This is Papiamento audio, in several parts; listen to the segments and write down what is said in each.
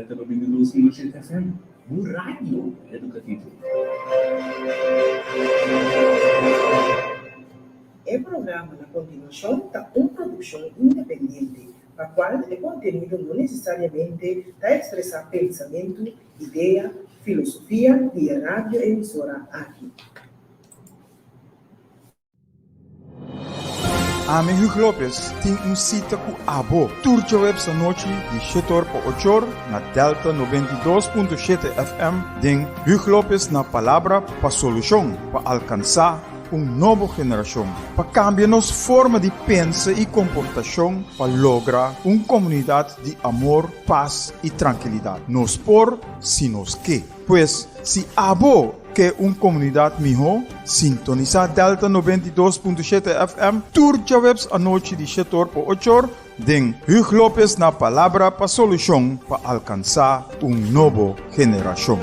Delta 92.7 FM, bo radio edukativo. E programa na kontinuashon ta un produkshon independiente, pa kual e kontenido no nesesariamente ta ekspresá pensamentu, idea, filosofia di e radioemisora aki. Ami Hugo Lopez tin un sita ku abo tur djaweps anochi di shete or pa ocho or na Delta 92.7 FM den Hugo Lopez na Palabra pa Solushon pa alkansá un nobo generashon pa kambia nos forma di pensa i komportashon pa logra un komunidat di amor, pas i trankilidat. Nos por si nos ke. Pues, si abo ke un komunidat mihó, sintonisá Delta 92.7 FM tur djaweps anochi di shetor pa ochor den Huug Lopez na Palabra pa Solushon pa alkansá un nobo generashon.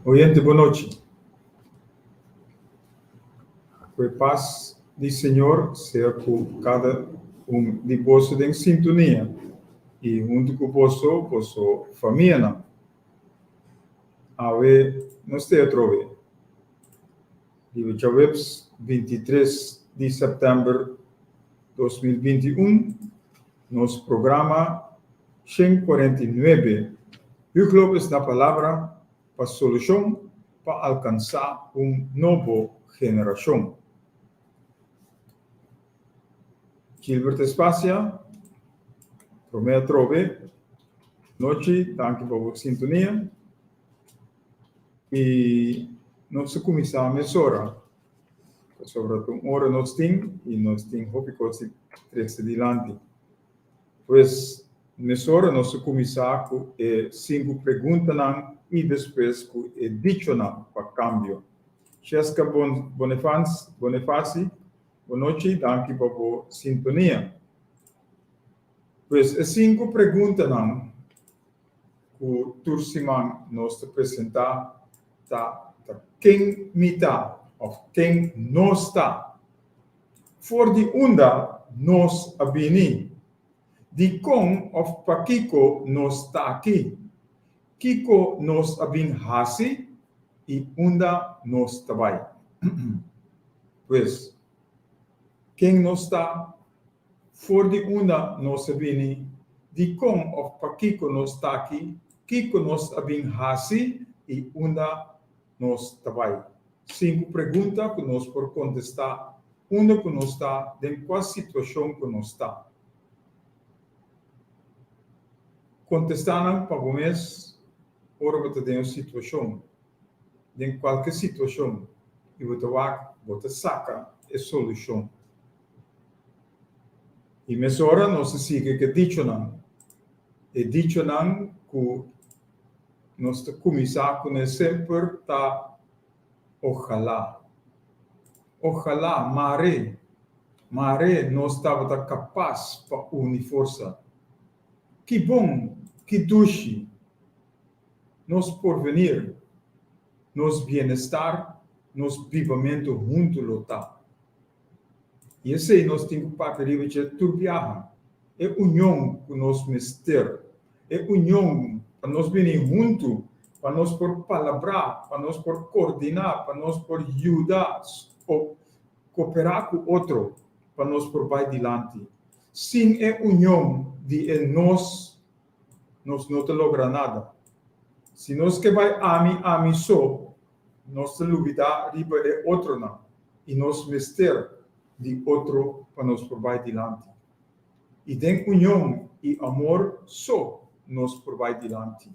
Oyente bon nochi. Ku e pas di Señor sea ku kada un di boso den sintonia i huntu ku boso, boso famianan. Awe nos te atrobe. Riba djaweps 23 di sèptèmber 2021, nos programa 149 Huug Lopez na palabra pa solushon pa alkansá un nobo generashon. Gilbert Espacia, promé atrobe nochi, danki pa bo sintonia. I nos a kuminsá mesora, pasobra ta un ora nos tin i nos tin hopi kos di trese dilanti. Pues, mesora nos a kuminsá ku e sinku preguntanan i despues ku e dichonan pa kambio. Cheska Bonefasi, bonochi, danki pa bo sintonia. Pues, e sinku preguntanan ku tur siman nos ta presentá ta ta ken mi ta òf ken nos ta. For di unda nos a bini? Dikon òf pakiko nos ta aki? Kiko nos a bin hasi i unda nos ta bai? Pues, ken nos ta? For di unda nos a bini, dikon òf pakiko nos ta aki, kiko nos a bin hasi i unda nos ta bai. Sinku pregunta ku nos por kontestá unda ku nos ta, den kua situashon ku nos ta. Kontestá nan pa bo mes ora bo ta den un situashon, den kualke situashon, i bo ta wak bo ta saka e solushon. I mesora nos a sigui ku e dichonan, e dichonan ku nos ta kuminsá kuné semper ta ojalá. Ojalá, mare, mare nos tabata kapas pa uni forsa. Ki bon, ki dushi nos porvenir, nos bienestar, nos bibamentu huntu lo ta. I esei nos tin ku papia riba dje tur biaha, e union ku nos mester, e union pa nos bini huntu, pa nos por palabrá, pa nos por koordiná, pa nos por yuda o koperá ku otro pa nos por bai dilanti. Sin e union di e nos, nos no ta logra nada. Si nos ke bai ami, ami so, Nos ta lubidá riba e otronan i nos mester di otro pa nos por bai dilanti. I den union i amor so nos por bai dilanti.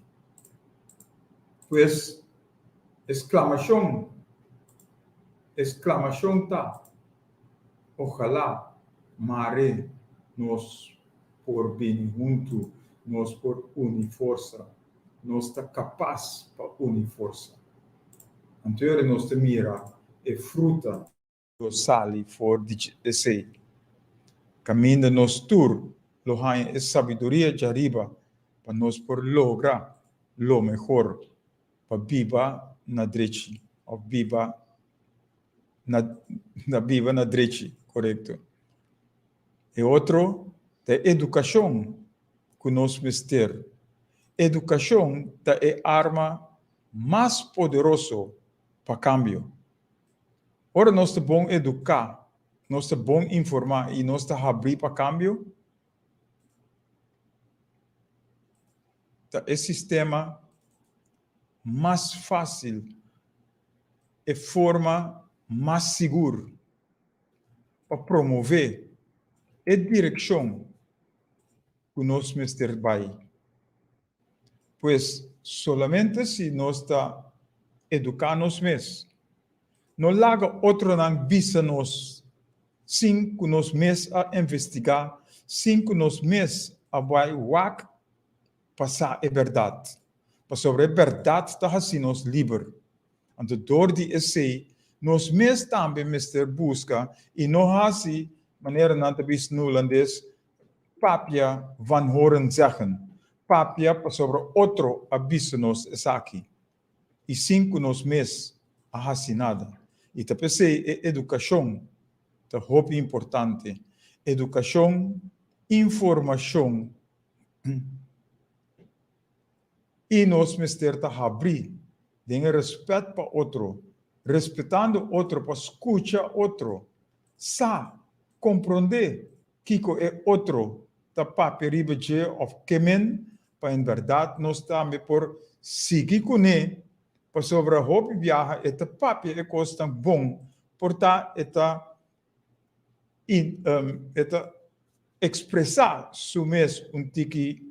Pues, e sklamashon, e sklamashon ta, Ojalá mare nos por bini huntu, nos por uni forsa. Nos ta kapas pa uni forsa. Anto ora nos ta mira e fruta. Lo sali for di esei. Kaminda nos tur lo haña e sabiduria djariba. pa nos por logra lo mehor pa biba na drechi of biba na na biba na drechi, korekto. E otro ta e edukashon ku nos mester. Edukashon ta e arma mas poderoso pa kambio. Ora nos ta bon eduká, nos ta bon informá i nos ta habrí pa kambio, ta e sistema mas fásil, e forma mas sigur pa promové e direkshon ku nos mester bai. Pues, solamente si nos ta eduká nos mes, no laga otronan bisa nos sin ku nos mes a investigá, sin ku nos mes a bai wak pa sa e bèrdat. Pasobra e bèrdat ta hasi nos liber. Anto dor di esei nos mes tambe mester buska i no hasi manera nan ta bisa na hulandes, Papia van horen zeggen, papia pasobra otro a bisa nos esaki i sin ku nos mes a hasi nada. I ta p'esei e edukashon ta hopi importante. Edukashon, informashon i nos mester ta habrí den e rèspèt pa otro, respetando otro pa skucha otro, sa, komprondé kiko e otro ta papia riba dje òf ke men, pa en bèrdat nos tambe por sigui kuné, pasobra hopi biaha e ta papia e kosnan bon, por ta e ta e ta ekspresá su mes un tiki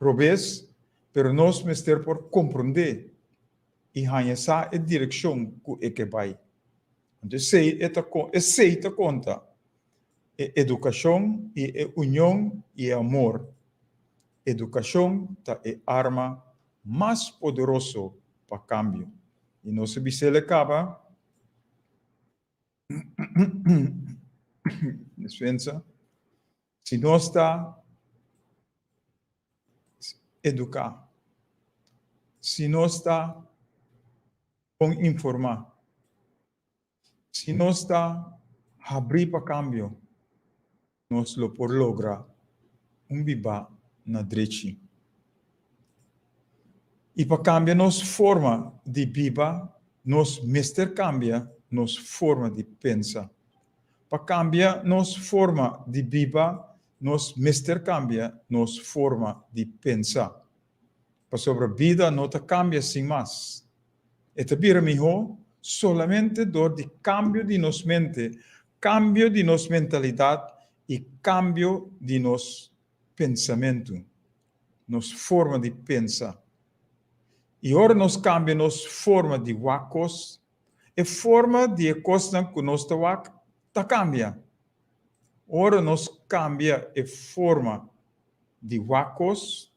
robes, pero nos mester por komprondé i haña sa e direkshon ku e ke bai. Anto esei e ta esei ta konta. E edukashon i e union i e amor. Edukashon ta e arma mas poderoso pa kambio. I nos a bis'el e kaba. Despensa. Si nos ta eduká, si nos ta bon informá, si nos ta habrí pa kambio, nos lo por logra un bibá na drechi. I pa kambia nos forma di biba, nos mester kambia nos forma di pensa. Pa kambia nos forma di biba, nos mester kambia nos forma di pensa. Pasobra bida no ta kambia sin mas. E ta bira mihó solamente dor di kambio di nos mente, kambio di nos mentalidat i kambio di nos pensamentu, nos forma di pensa. I ora nos kambia nos forma di wak kos, e forma di e kosnan ku nos ta wak ta kambia. Ora nos kambia e forma di wak kos,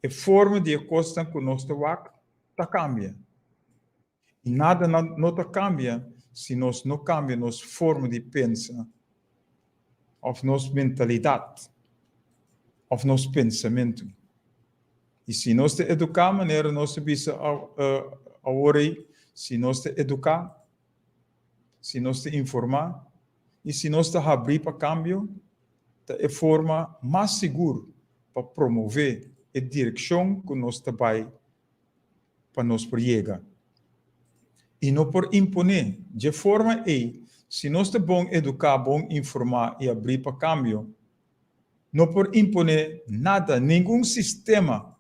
e forma di e kosnan ku nos ta wak ta kambia. I nada no ta kambia si nos no kambia nos forma di pensa òf nos mentalidat òf nos pensamentu. I si nos ta eduká manera nos ta bisa awor ei, si nos ta eduká, si nos ta informá i si nos ta habrí pa kambio, ta e forma mas sigur pa promové e direkshon ku nos ta bai pa nos por yega. I no por imponé. Dje forma ei, si nos ta bon eduká, bon informá i abrí pa kambio, no por imponé nada, ningun sistema,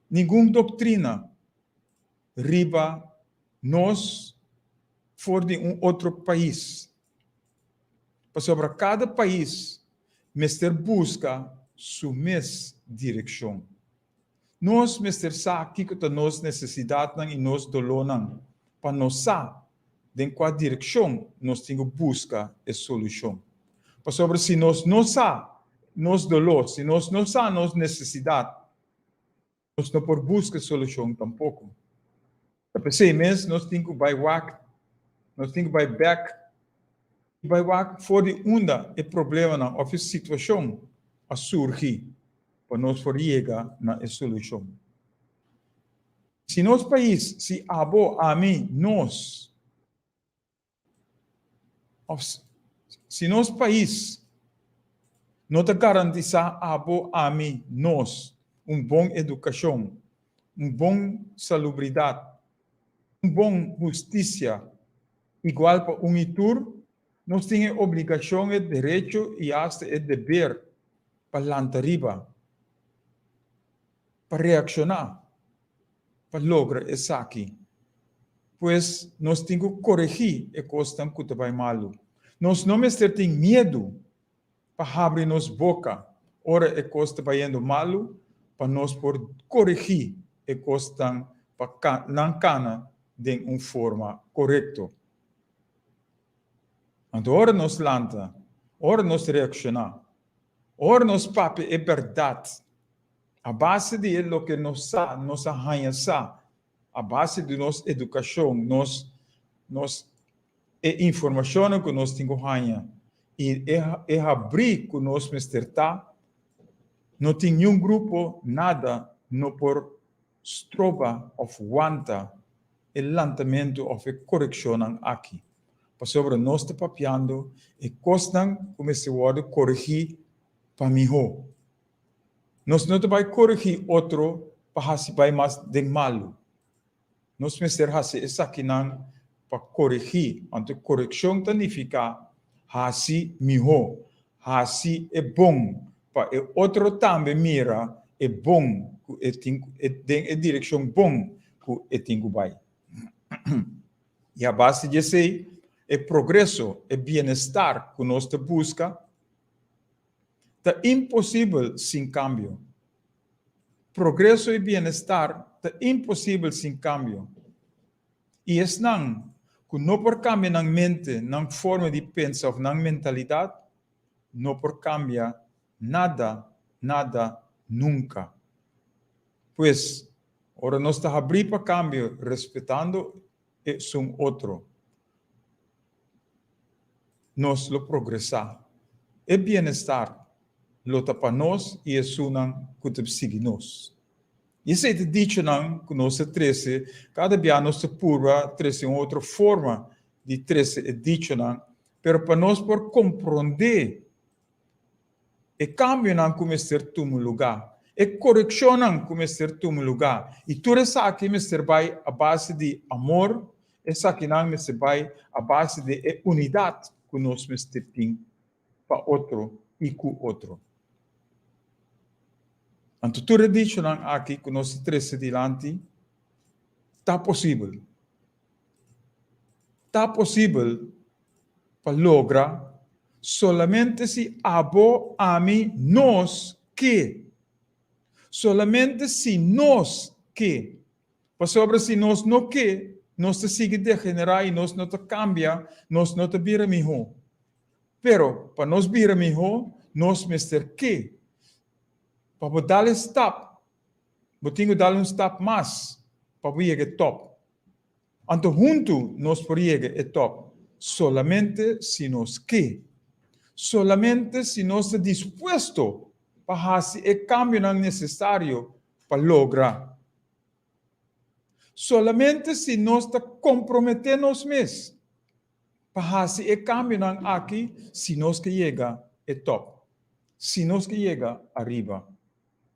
ningun doktrina riba nos for di un otro pais. Pasobra kada pais mester buska su mes direkshon. Nos mester sa kiko ta nos nesesidatnan i nos dolónan pa nos sa den kua direkshon nos tin ku buska e solushon. Pasobra si nos no sa nos doló, si nos no sa nos nesesidat, nos no por buska e solushon tampoko. Ta p'esei mes nos tin ku bai wak, nos tin ku bai bèk i bai wak for di unda e problemanan òf e situashon a surgi. pa nos por yega na e solushon. Si nos pais, si abo, ami, nos, òf si nos pais no ta garantisá abo, ami, nos un bon edukashon, un bon salubridat, un bon hustisia igual pa un i tur, nos tin e obligashon, e derecho i asta e deber pa lanta riba, pa reakshoná pa logra esaki. Pues nos tin ku koregí e kosnan ku ta bai malu. Nos no mester tin miedu pa habri nos boka ora e kos ta bayendo malu pa nos por koregí e kosnan pa nan kana den un forma korekto. Anto ora nos lanta, ora nos reakshoná, ora nos papia e bèrdat a base di e loke nos sa, nos a haña sa, a base di nos edukashon, nos nos e informashonnan ku nos tin ku haña i e e habrí ku nos mester ta, no tin niun grupo, nada no por stroba òf wanta e lantamentu òf e korekshonnan aki. Pasobra nos ta papiando e kosnan ku mester wòrdu koregí pa mihó. Nos no ta bai koregí otro pa hasi bai mas den malu. Nos mester hasi esakinan pa koregí. Anto korekshon ta nifiká hasi mihó, hasi e bon pa e otro tambe mira e bon ku e tin den e direkshon bon ku e tin ku bai. I a base di esei e progreso, e bienestar ku nos ta buska Ta imposibel sin kambio. Progreso i bienestar ta imposibel sin kambio. I esnan ku no por kambia nan mente, nan forma di pensa òf nan mentalidat, no por kambia nada, nada, nunka. Pues, ora nos ta habrí pa kambio respetando esun otro, nos lo progresá. E bienestar lo ta pa nos i esunnan ku ta sigui nos. I esei ta dichonan ku nos ta trese, kada bia nos ta purba trese un otro forma di trese e dichonan, pero pa nos por komprondé e kambionan ku mester tuma lugá, e korekshonnan ku mester tuma lugá, i tur esaki mester bai a base di amor, esakinan mester bai a base di e unidat ku nos mester tin pa otro i ku otro. Anto tur e dichonan aki ku nos ta trese dilanti ta posibel. Ta posibel pa logra solamente si abo, ami, nos ke. Solamente si nos ke. Pasobra si nos no ke, nos ta sigui degenerá i nos no ta kambia, nos no ta bira mihó. Pero pa nos bira mihó, nos mester ke. Pa bo dal e stap, bo tin ku dal un stap mas pa bo yega e tòp. Anto huntu nos por yega e tòp solamente si nos ke, solamente si nos ta dispuesto pa hasi e kambionan nesesario pa logra, solamente si nos ta komprometé nos mes pa hasi e kambionan aki si nos ke yega e tòp, si nos ke yega ariba.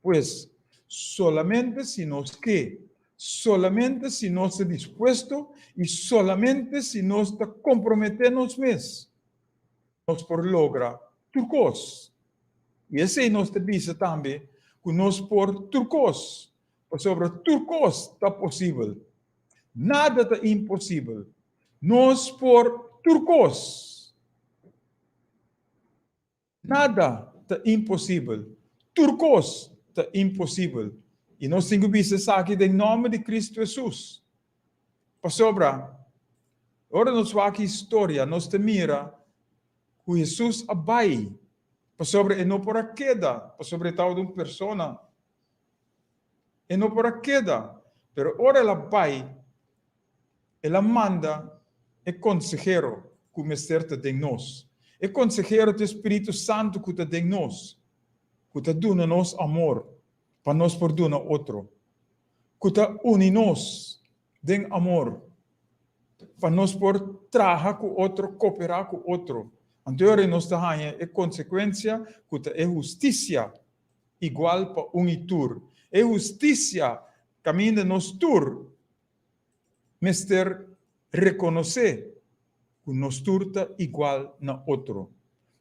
Pues, solamente si nos ke, solamente si nos ta dispuesto i solamente si nos ta komprometé nos mes, nos por logra tur kos. I esei nos ta bisa tambe ku nos por tur kos, pasobra tur kos ta posibel. Nada ta imposibel. Nos por tur kos. Nada ta imposibel. Tur kos ta imposibel. I nos tin ku bisa esaki den nòmber di Kristu Hesus. Pasobra, ora nos wak historia, nos ta mira ku Hesus a bai pasobra e no por a keda, pasobra e tabata un persona. E no por a keda, pero ora el a bai, El a manda e konsehero ku mester ta den nos. E konsehero ta e spiritu santu ku ta den nos. ku ta duna nos amor pa nos por duna otro, ku ta uni nos den amor pa nos por traha ku otro, koperá ku otro. Anto e ora nos ta haña e konsekuensia ku ta e hustisia igual pa un i tur. E hustisia kaminda nos tur mester rekonosé ku nos tur ta igual na otro.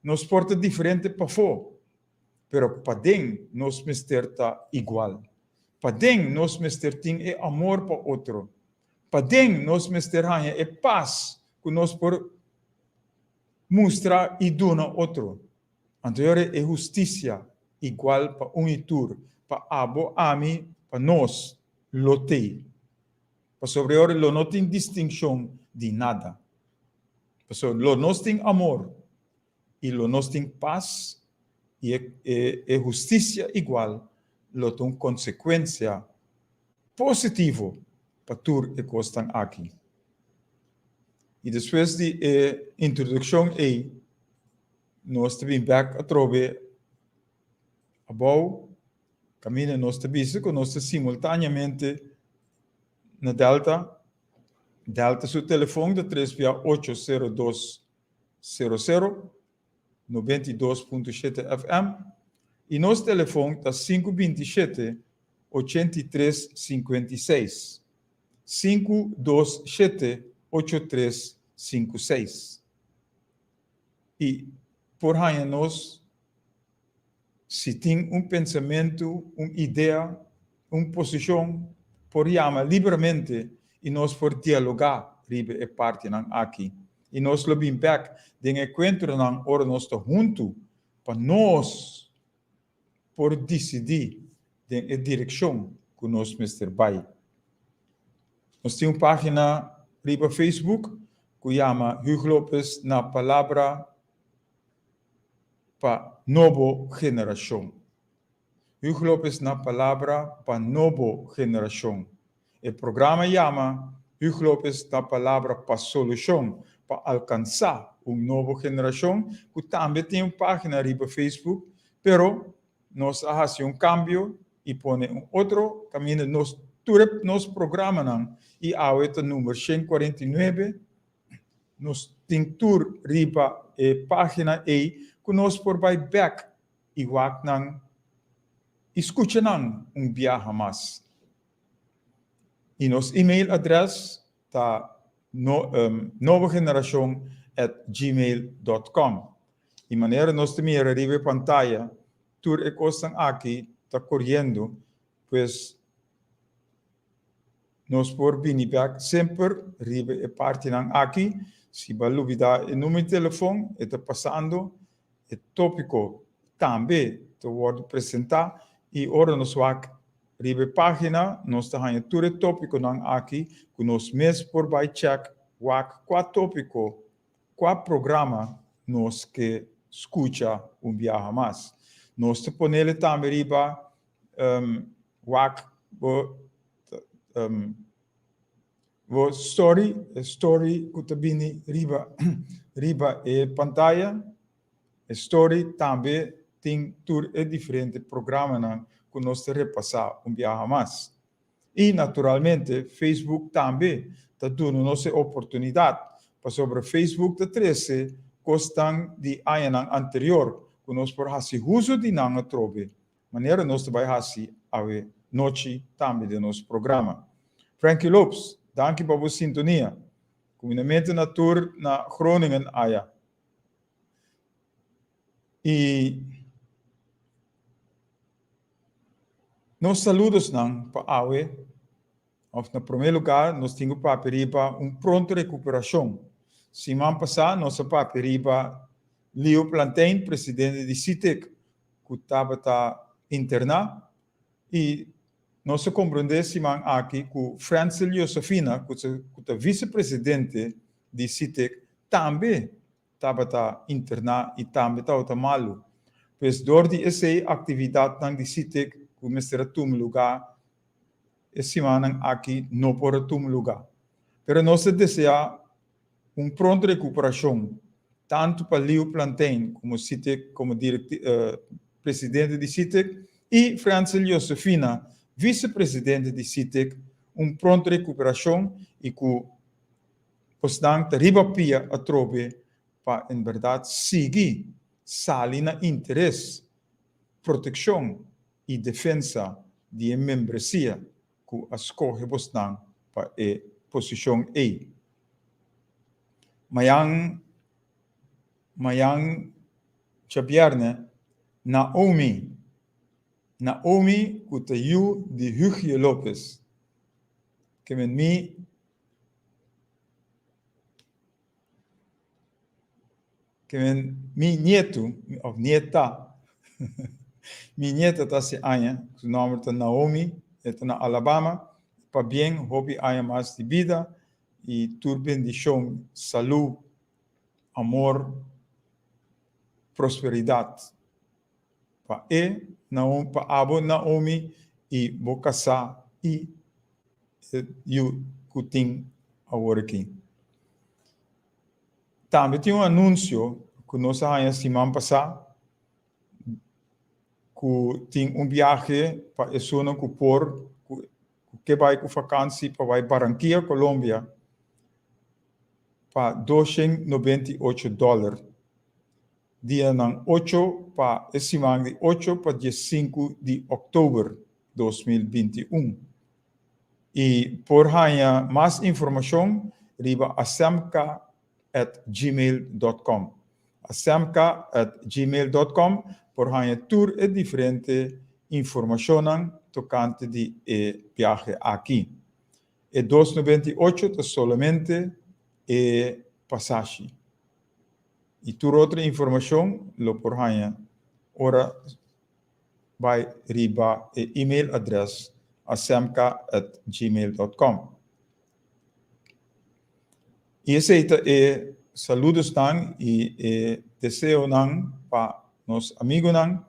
Nos por ta diferente pafó, pero paden nos mester ta igual. Paden nos mester tin e amor pa otro. Paden nos mester haña e pas ku nos por mustra i duna otro. Anto yora e hustisia igual pa un i tur, pa abo, ami, pa nos, lo tei. Pasobra e ora lo no tin distinkshon di nada. Pasobra lo nos tin amor i lo nos tin pas i e e hustisia igual lo ta un konsekuensia positivo pa tur e kosnan aki. I despues di e introdukshon ei nos ta bin bèk atrobe abou kaminda nos ta bisa ku nos ta simultaneamente na Delta. Delta su telefon ta tres bia ocho sero dos sero sero, 92.7 FM, i nos telefon ta 527 83 56. 527 83 56. I por haña nos si tin un pensamentu, un idea, un posishon, por yama liberamente i nos por dialogá riba e partinan aki. I nos lo bin bèk den e kuentronan ora nos ta huntu pa nos por disidí den e direkshon ku nos mester bai. Nos tin un página riba Facebook ku yama Huug Lopez na Palabra pa Nobo Generashon. Huug Lopez na Palabra pa Nobo Generashon. E programa yama Huug Lopez na Palabra pa Solushon pa alkansá un nobo generashon ku tambe tin un página riba Facebook, pero nos a hasi un kambio i pone un otro kaminda nos tur e nos programanan i awe ta number 149. Nos tin tur riba e página ei ku nos por bai bèk i wak nan i skucha nan un biaha mas. I nos email adrès ta nobogeneracion@gmail.com. I manera nos ta mira riba e pantaya, tur e kosnan aki ta koriendo, pues nos por bini bèk semper riba e partinan aki. Si bo a lubidá e numero di telefon, e ta pasando, e tópiko tambe ta wòrdu presentá i ora nos wak Riba e página nos ta haña tur e tópikonan aki ku nos mes por bai chèk wak kua tópiko, kua programa nos ke skucha un biaha mas. Nos ta ponele tambe riba wak bo bo story, e story ku ta bini riba riba e pantaya. E story tambe tin tur e diferente programanan ku nos ta repasá un biaha mas. I naturalmente Facebook tambe ta duna nos e oportunidat, pasobra Facebook ta trese kosnan di añanan anterior ku nos por hasi huso di nan atrobe, manera nos ta bai hasi awe nochi tambe den nos programa. Frankie Lopes, danki pa bo sintonia. Kuminamentu na tur na Groningen aya. I nos saludosnan pa awe, òf na promé lugá nos tin ku papia riba un pronto rekuperashon. Siman pasá nos a papia riba Leo Plantein, presidente di CITIC, ku tabata interná i nos a komprondé siman aki ku Frensel Josefina, ku ta visepresidente di CITIC, tambe tabata interná i tambe tabata malu. Pues dor di esei aktividatnan di CITIC ku mester a tuma lugá e simannan aki no por a tuma lugá. Pero nos ta deseá un pronto rekuperashon tantu pa Leo Plantein komo CITIC komo presidente di SITEC, i Frensel Josefina, visepresidente di SITEC, un pronto rekuperashon i ku bosnan ta riba pia atrobe pa en bèrdat sigui sali na interes, protekshon i defensa di e membresia ku a skohe bosnan pa e posishon ei. Mayan mayan djabièrnè, Naomi Naomi ku ta yu di Hugie Lopez, ke men mi Ke men mi nietu, òf nieta, mi nieta ta hasi aña, su nòmber ta Naomi, e ta na Alabama, pabien hopi aña mas di bida i tur bendishon, salú, amor, prosperidat pa e, pa abo Naomi i bo kasá i e yu ku tin awor aki. Tambe tin un anunsio ku nos a haña siman pasá ku tin un biahe pa esunnan ku por ku ke bai ku fakansi pa bai Barranquilla, Colombia pa 298 dòler dianan ocho pa e siman di ocho pa 15 di òktober 2021. I por haña mas informashon riba asemka at gmail dot com. Asemka at gmail dot com por haña tur e diferente informashonnan tokante di e biahe aki. E 298 ta solamente e pasashi. I tur otro informashon lo por haña ora bai riba e email adres asemka at gmail dot com. I esei ta e saludosnan i e deseonan pa nos amigunan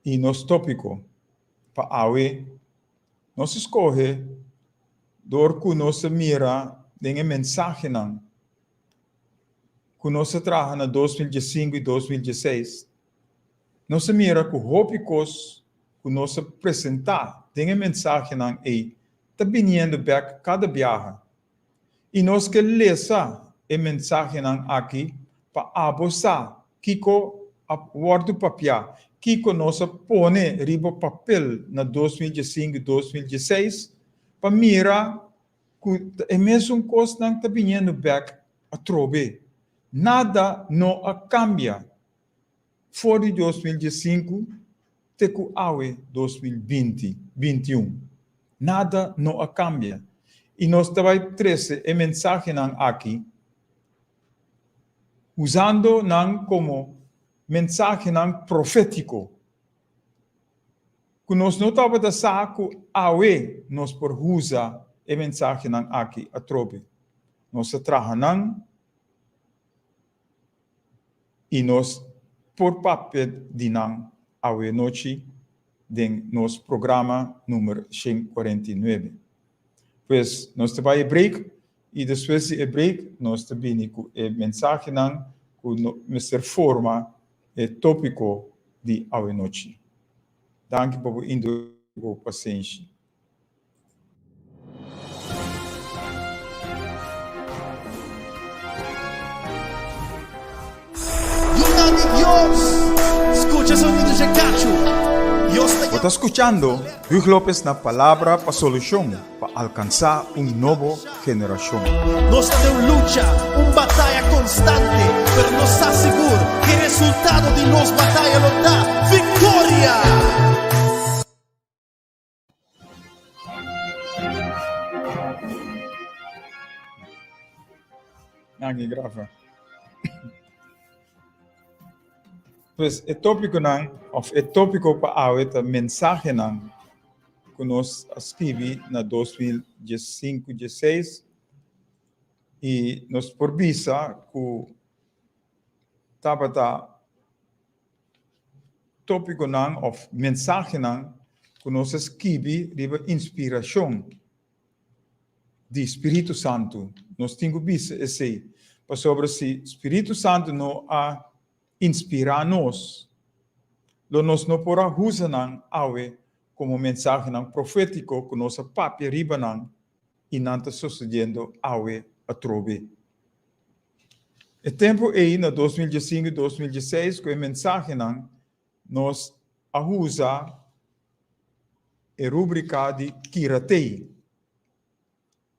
i nos tópiko pa awe. Nos a skohe dor ku nos a mira den e mensahenan ku nos a traha na 2015 i 2016. Nos a mira ku hopi kos ku nos a presentá den e mensahenan ei ta biniendo bèk kada biaha. I nos ke lesa e mensahenan aki pa abo sa kiko a wòrdu papiá, kiko nos a pone riba papel na 2015 i 2016 pa mira ku ta e mesun kosnan ta biniendo bèk atrobe. Nada no a kambia. For di 2015 te ku awe 2020, 21, nada no a kambia. I nos ta bai trese e mensahenan aki usando nan komo mensahenan profétiko ku nos no tabata sa ku awe nos por usa e mensahenan aki atrobe. Nos a traha nan. I nos por papia di nan awenochi den nos programa numer 149. Pues nos ta bai e break i despues di e break nos ta bini ku e mensahenan ku mester forma e topiko di awenochi. Danki pa bo indulgensia i bo pasenshi. Bo ta skuchando Huug Lopez na Palabra pa Solushon pa alkansá un nobo generashon. Nos ta den un lucha, un bataya konstante, pero nos sa sigur ku e resultado di nos bataya lo ta viktoria! Danki, Grafa. Pues e tópikonan òf e tópiko pa awe ta mensahenan ku nos a skibi na 2015, 16 i nos por bisa ku tabata tópikonan òf mensahenan ku nos a skibi riba inspirashon di Spiritu Santu. Nos tin ku bisa esei, pasobra si Spiritu Santu no a inspirá nos. lo nos no por a usa nan awe komo mensahenan profétiko ku nos a papia riba nan i nan ta sosediendo awe atrobe. E tempu ei na 2015 i 2016 ku e mensahenan nos a usa e rúbrika di Kiratei.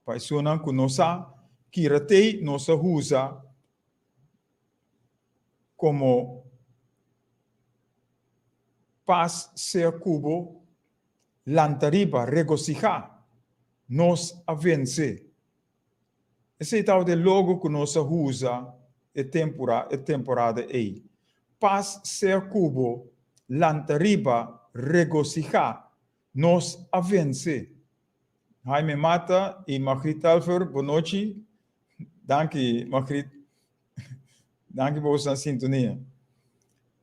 Pa esunnan ku no sa, Kiratei nos a usa komo Pas sea ku bo, lanta riba, regosihá, nos a vense. Esei tabata e logo ku nos a usa e tempura e temporada ei. Pas sea ku bo, lanta riba, regosihá, nos a vense. Jaime Mata i Margriet Telfer, bonochi. Danki, Margriet. Danki pa boso sintonia.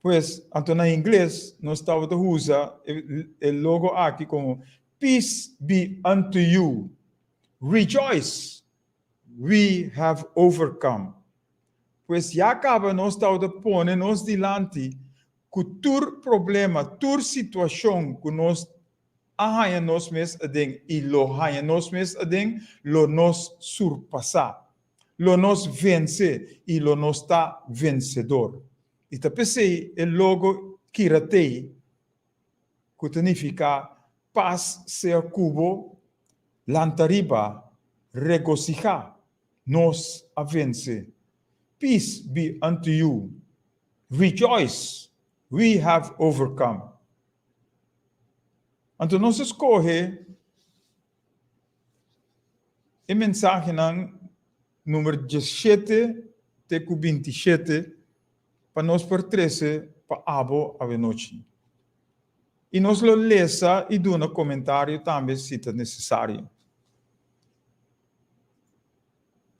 Pues, anto na ingles nos tabata usa e logo aki komo Peace be unto you. Rejoice! We have overcome. Pues ya kaba nos tabata pone nos dilanti ku tur problema, tur situashon ku nos a haña nos mes aden i lo haña nos mes aden, lo nos surpasá. Lo nos vense i lo nos ta vensedor. I ta p'esei e logo Kiratei ku ta nifiká Pas sea ku bo, lanta riba, regosihá, nos a vense. Peace be unto you, rejoice, we have overcome. Anto nos a skohe e mensahenan number 17 te ku 27 pa nos por trese pa abo awenochi. I nos lo lesa i duna komentario tambe si ta nesesario.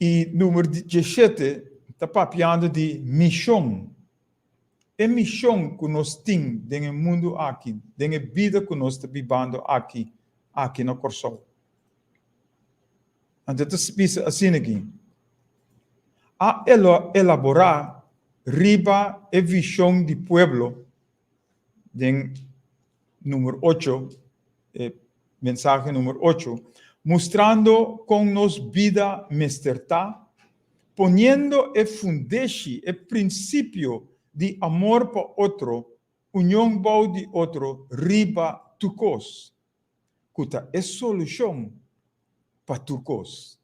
I number 17 ta papiando di mishon. E mishon ku nos tin den e mundu aki, den e bida ku nos ta bibando aki, aki na Kòrsou. Anto ta bisa asina aki, A elaborá riba e vishon di pueblo den number ocho, e mensahe number ocho, mustrando kon nos bida mester ta, poniendo e fundeshi, e prinsipio di amor pa otro, union bou di otro riba tur kos, ku ta e solushon pa tur kos.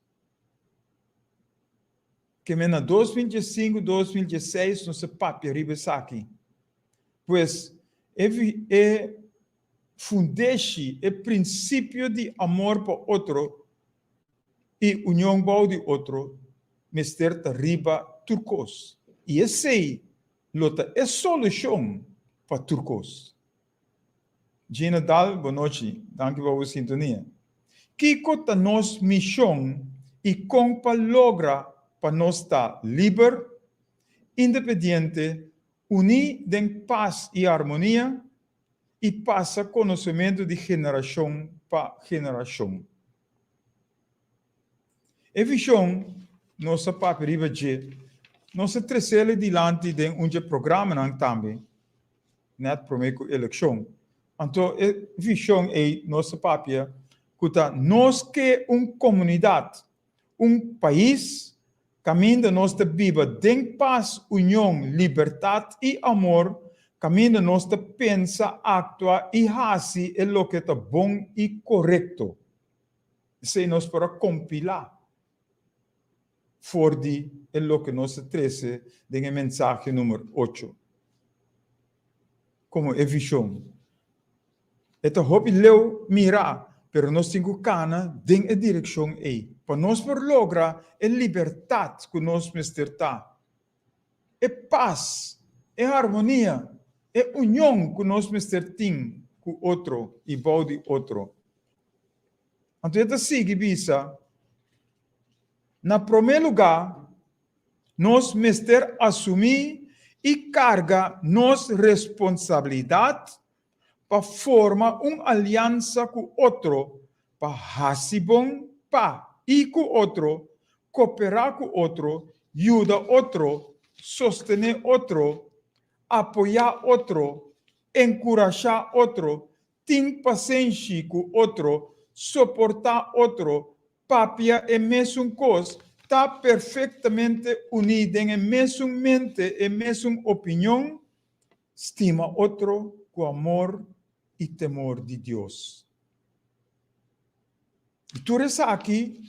Keme na 2015, 2016 nos a papia riba esaki. Pues, e e fundeshi, e prinsipio di amor pa otro i union bou di otro mester ta riba tur kos. I esei lo ta e solushon pa tur kos. Gina Dahl, bonochi. Danki pa bo sintonia. Kiko ta nos mishon i kon pa logra pa nos ta liber, independiente, uní den pas i harmonia i pasa konosementu di generashon pa generashon? E vishon nos a papia riba dje, nos a tres'el dilanti den un dje programanan tambe, nèt promé ku elekshon. Anto e vishon ei nos a papia ku ta nos ke un komunidat, un pais kaminda nos ta biba den pas, union, libertat i amor, kaminda nos ta pensa, aktua i hasi e loke ta bon i korekto. Esei nos por a kompilá for di e loke nos a trese den e mensahe number ocho komo e vishon. E ta hopi leu mirá, pero nos tin ku kana den e direkshon ei pa nos por logra e libertat ku nos mester ta, e pas, e harmonia, e union ku nos mester tin ku otro i bou di otro. Anto e ta sigui bisa, Na promé lugá, nos mester asumí i karga nos responsabilidat pa forma un aliansa ku otro pa hasi bon pa i ku otro, koperá ku otro, yuda otro, sostené otro, apoyá otro. enkurashá otro, tin pasenshi ku otro, soportá otro, papia e mesun kos, ta perfektamente uní den e mesun mente, e mesun opinion, stima otro ku amor i temor di Dios. I tur esaki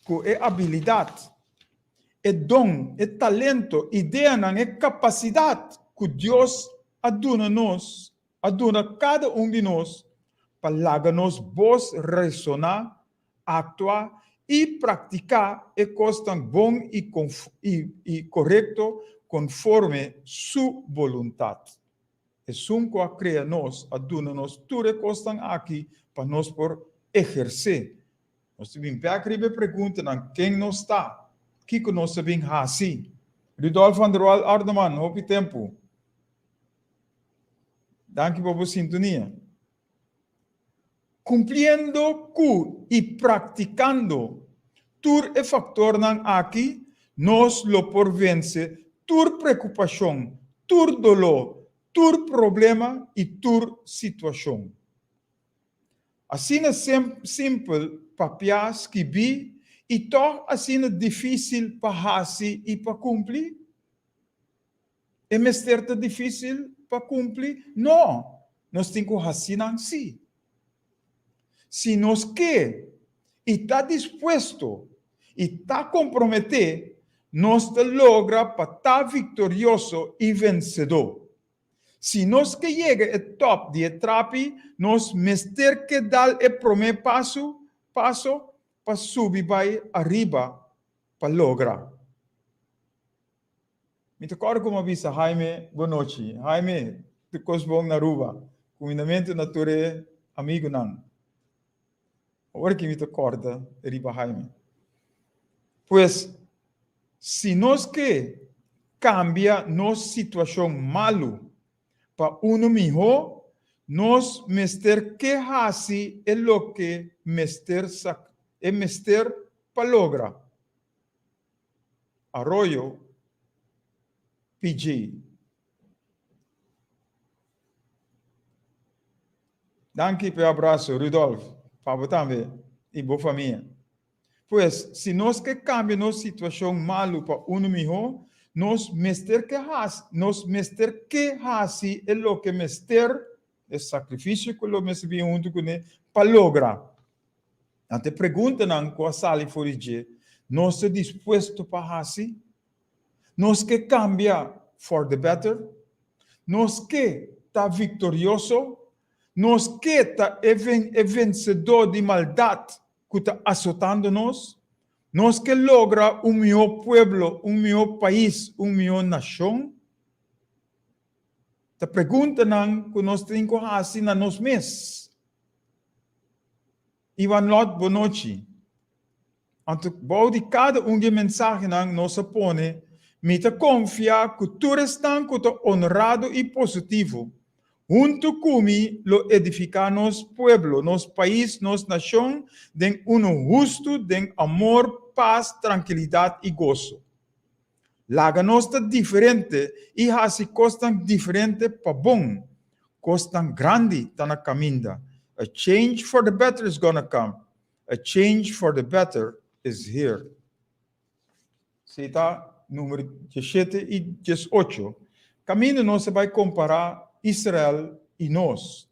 ku e abilidat, e don, e talento, ideanan, e kapasidat ku Dios a duna nos, a duna kada un di nos pa laga nos bos resoná, aktua i praktiká e kosnan bon i i korekto konforme Su boluntat. Esun ku a krea nos a duna nos tur e kosnan aki pa nos por ehersé. Nos ta bin bèk riba e preguntanan, ken nos ta? Kiko nos ta bin hasi? Rudolf van der Wal Ardeman, hopi tempu. Danki pa bo sintonia. Kumpliendo ku i praktikando tur e faktornan aki, nos lo por vense tur preokupashon, tur doló, tur problema i tur situashon. Asina simpel papiá, skibí i tòg asina difísil pa hasi i pa kumpli? E mester ta difísil pa kumpli? No! Nos tin ku hasi nan sí. Si nos ke i ta dispuesto i ta komprometé, nos ta logra pa ta viktorioso i vensedó. Si nos ke yega e tòp di e trapi, nos mester ke dal e promé paso, paso pa subi bai ariba pa logra. Mi ta kòrda ku mi a bisa Jaime bonochi. Jaime, tur kos bon na Aruba. Kumindamentu na tur e amigunan. Awor aki mi ta kòrda riba Jaime. Pues, si nos ke kambia nos situashon malu pa unu mihó, nos mester ke hasi e loke mester e mester pa logra. Arroyo, PG. Danki p'e abraso, Rudolf, pa bo tambe i bo famia. Pues, si nos ke kambia nos situashon malu pa unu mihó, nos mester ke hasi, nos mester ke hasi e loke mester, e sakrifisio ku lo mester bin huntu kuné pa logra. Ante preguntanan ku a sali for di dje, nos ta dispuesto pa hasi? Nos ke kambia for the better? Nos ke ta viktorioso? Nos ke ta e e vensedó di maldat ku ta asotando nos? Nos ke logra un mihó pueblo, un mihó pais, un mihó nashon? Ta preguntanan ku nos tin ku hasi na nos mes. Iwan Lot, bonochi. Anto bou di kada un di e mensahenan nos a pone, Mi ta konfia ku tur esnan ku ta onrado i positivo, huntu ku mi lo edifiká nos pueblo, nos pais, nos nashon den unu hustu, den amor, pas, trankilidat i goso. Laga nos ta diferente i hasi kosnan diferente pa bon. Kosnan grandi ta na kaminda. A change for the better is gonna come. A change for the better is here. Esei ta numero diesshete i diesocho. Kaminda nos a bai kompará Israel i nos.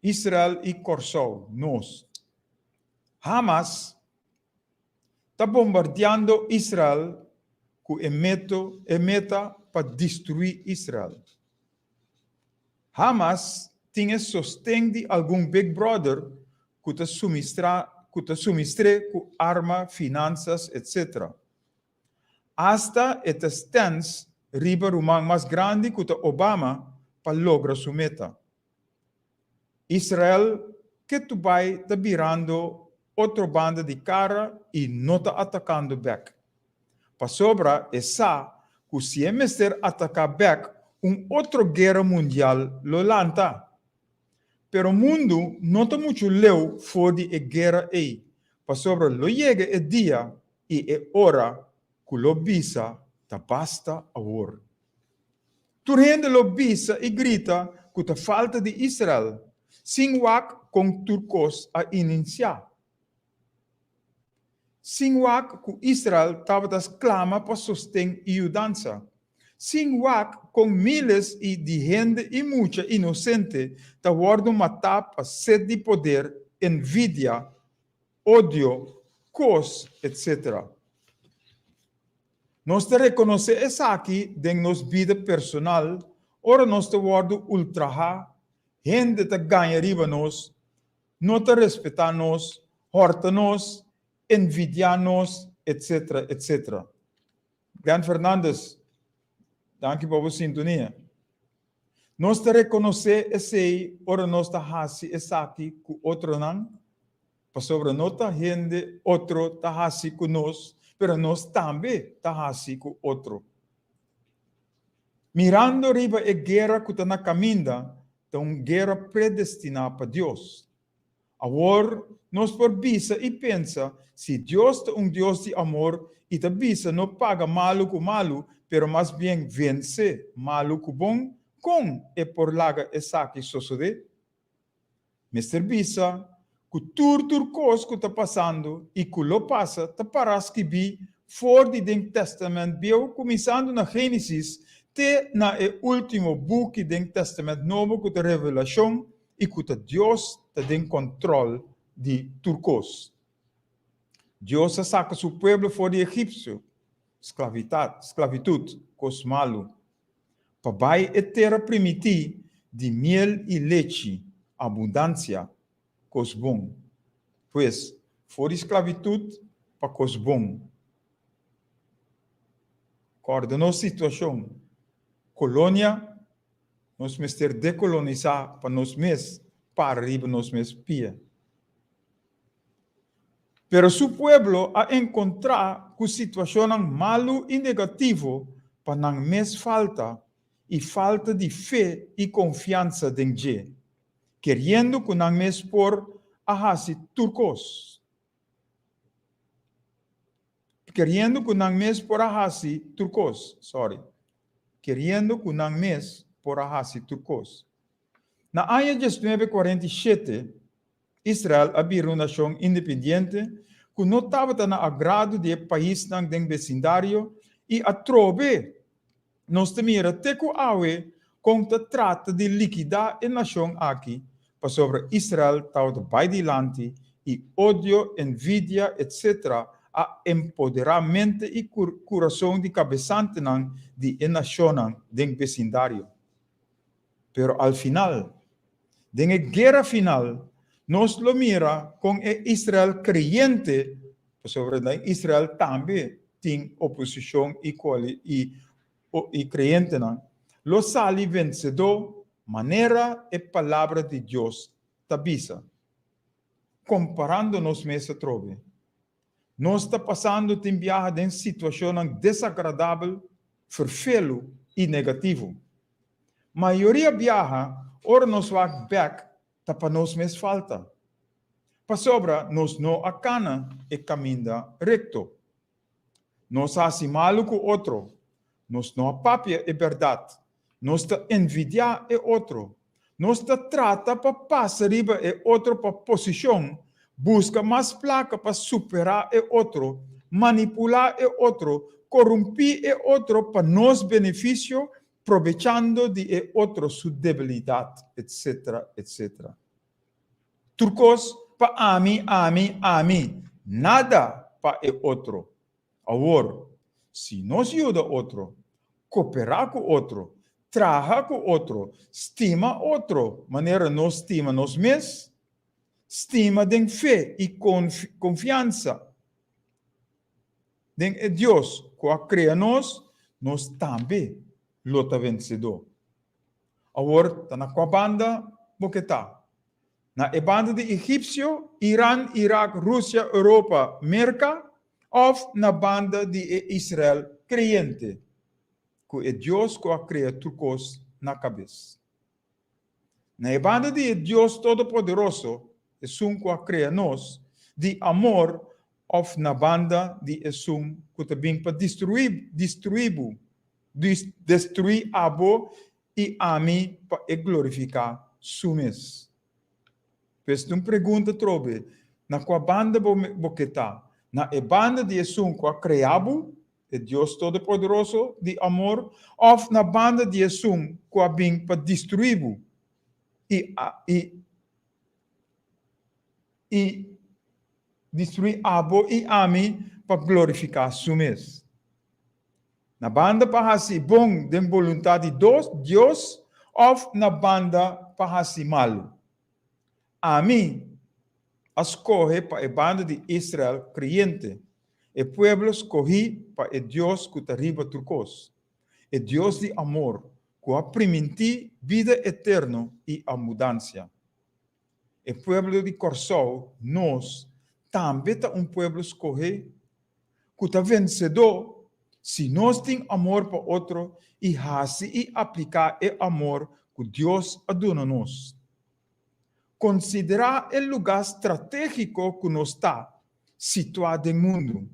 Israel i Kòrsou, nos. Hamas ta bombardiando Israel ku e meto e meta pa destruí Israel. Hamas tin e sosten di algun big brother ku ta sumistrá ku ta sumistr'é ku arma, finansas etc. Asta e ta stèns riba ruman mas grandi ku ta Obama pa logra su meta. Israel ketu bai ta birando otro banda di kara i no ta atakando bèk. Pasobra e sa ku si e mester ataká bèk un otro guera mundial lo lanta. Pero mundu no ta muchu leu for di e guera ei, pasobra lo yega e dia i e ora ku lo bisa ta basta awor. Tur hende lo bisa i grita ku ta falta di Israel, sin wak kon tur kos a ininsiá. Sin wak ku Israel tabata sklama pa sosten i yudansa. Sin wak kon miles i di hende i mucha inosente ta wòrdu matá pa set di poder, envidia, odio, kos, etc. Nos ta rekonosé esaki den nos bida personal ora nos ta wòrdu ultrahá, hende ta gaña riba nos, no ta respetá nos, hòrta nos, envidiá nos, etc. Etc. Glenn Fernandez, danki pa bo sintonia. Nos ta rekonosé esei ora nos ta hasi esaki ku otronan, pasobra no ta hende otro ta hasi ku nos, pero nos tambe ta hasi ku otro. Mirando riba e guera ku ta na kaminda, ta un guera predestiná pa Dios. Awor nos por bisa i pensa si Dios ta un Dios di amor i ta bisa no paga malu ku malu, pero mas bien vense malu ku bon, kon e por laga esaki sosodé? Mester bisa ku tur tur kos ku ta pasando i ku lo pasa ta pará skibí for di den Tèstamènt Bieu kuminsando na Génesis te na e último buki den Tèstamènt Nobo ku ta Revelashon i ku ta Dios ta den kòntròl di tur kos. Dios a saka su pueblo for di Egipsio, sklavitat, sklavitut, kos malu, pa bai e tera primití di miel i lechi, abundansia, kos bon. Pues, for di sklavitut pa kos bon. Kòrda nos situashon, kolonia, nos mester dekolonisá pa nos mes para riba nos mes pia. Pero su pueblo a enkontrá ku situashonnan malu i negativo pa nan mes falta i falta di fe i konfiansa den dje. Keriendo ku nan mes por a hasi tur kos. Keriendo ku nan mes por a hasi tur kos. Sorry. Keriendo ku nan mes por a hasi tur kos. Na aña diesnuebe kuarenta i shete, Israel a bira un nashon independiente ku no tabata na agrado di e paisnan den besindario i atrobe Nos ta mira te ku awe kon ta trata di likidá e nashon aki pasobra Israel tabata bai dilanti i odio, envidia etc. A empoderá mente i kurason di kabesantenan di e nashonnan den besindario. Pero al final, den e guera final, nos lo mira kon e Israel kreyente, pasobra den Israel tambe tin oposishon i i i kreyentenan, lo sali vensedó manera e Palabra di Dios ta bisa. Komparando nos mes atrobe, nos ta pasando tin biaha den situashonnan desagradabel, ferfelu i negativo. Mayoria biaha ora nos wak bek ta pa nos mes falta, pasobra nos no a kana e kaminda rekto. Nos a hasi malu ku otro, nos no a papia e bèrdat, nos ta envidiá e otro, nos ta trata pa pasa riba e otro pa posishon, buska mas plaka pa superá e otro, manipulá e otro, korumpí e otro pa nos benefisio, probechando di e otro su debilidat, etcetera, etcetera. Tur kos pa ami, ami, ami, nada pa e otro. Awor, si nos yuda otro, koperá ku otro, traha ku otro, stima otro manera nos stima nos mes, stima den fe i konfiansa den e Dios ku a krea nos, nos tambe lo ta vensedó. Awor ta na kua banda bo ke ta? Na e banda di Egipsio, Iran, Irak, Rusia, Europa, Merka òf na banda di e Israel kreyente ku e Dios ku a krea tur kos na kabes? Na e banda di e Dios Todopoderoso, esun ku a krea nos, di amor òf na banda di esun ku ta bin pa destruí bo? Destruí abo i ami pa e glorifiká su mes. Pues un pregunta trobe, na kua banda bo bo ke ta? Na e banda di esun ku a krea bo, e Dios Todopoderoso di amor, òf na banda di esun ku a bin pa destruí bo i i i destruí abo i ami pa glorifiká su mes? Na banda pa hasi bon den boluntat di Dios òf na banda pa hasi malu? Ami a skohe pa e banda di Israel kreyente, e pueblo skohí pa e Dios ku ta riba tur kos, e Dios di amor ku a primintí bida eterno i abudansia. E pueblo di Kòrsou, nos, tambe ta un pueblo skohé ku ta vensedó si nos tin amor pa otro i hasi i apliká e amor ku Dios a duna nos. Konsiderá e lugá stratégiko ku nos ta situá den mundu.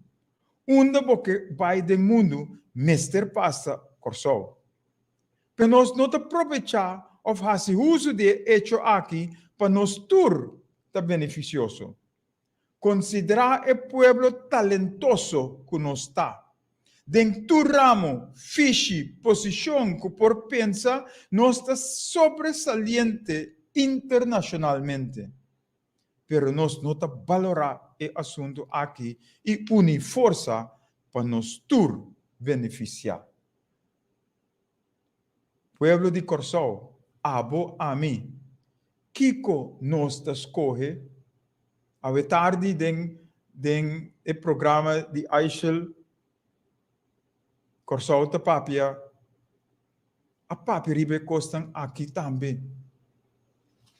Unda bo ke bai den mundu mester pasa Kòrsou. Pero nos no ta probechá òf hasi uso di e echo aki pa nos tur ta benefisioso. Konsiderá e pueblo talentoso ku nos ta. Den tur ramo, fishi, posishon ku por pensa, nos ta sobresaliente internashonalmente. Pero nos no ta balorá e asuntu aki i uni forsa pa nos tur benefisiá. Pueblo di Kòrsou, abo, ami, kiko nos ta skohe? Awe tardi den den e programa di Aishel Kòrsou ta papia a papia riba e kosnan aki tambe.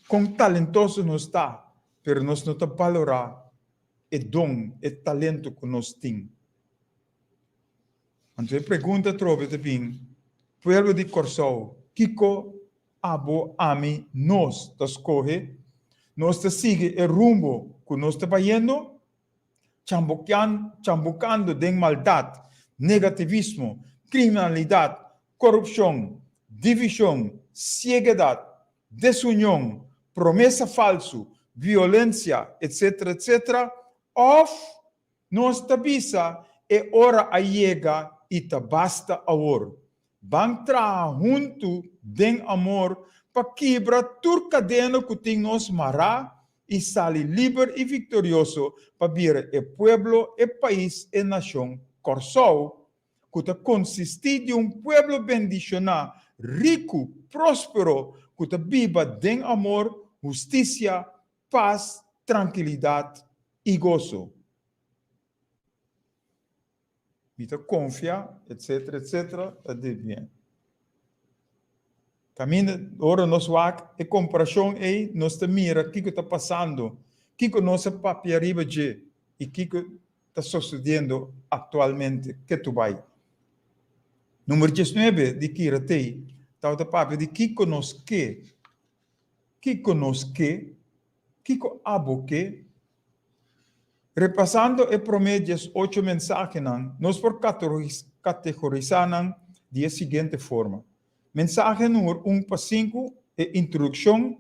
Kon talentoso nos ta, pero nos no ta balorá e don, e talento ku nos tin. Anto e pregunta atrobe ta bin, Pueblo di Kòrsou, kiko abo, ami, nos ta skohe? Nos ta sigui e rumbo ku nos ta bayendo? Chambukando den maldat, negativismo, kriminalidat, korupshon, divishon, siegedat, desunion, promesa falsu, violensia, etsetera, etsetera, òf Nos ta bisa e ora a yega i ta basta awor. Ban traha huntu den amor pa kibra tur kadena ku tin nos mará i sali liber i viktorioso pa bira e pueblo, e pais, e nashon Kòrsou ku ta konsistí di un pueblo bendishoná, riku, próspero ku ta biba den amor, hustisia, pas, trankilidat i goso. Mi ta konfia, etsetera, etsetera, ta dit bien. Kaminda ora nos wak e komparashon ei, nos ta mira kiko ta pasando, kiko nos a papia riba dje i kiko ta sosediendo aktualmente ketu bai. Number diesnuebe di Kira Tei tabata papia di kiko nos ke. Kiko nos ke? Kiko abo ke? Repasando e promé diesocho mensahenan, nos por kategorisá nan di e siguiente forma, Mensahe number un pa sinku, e introdukshon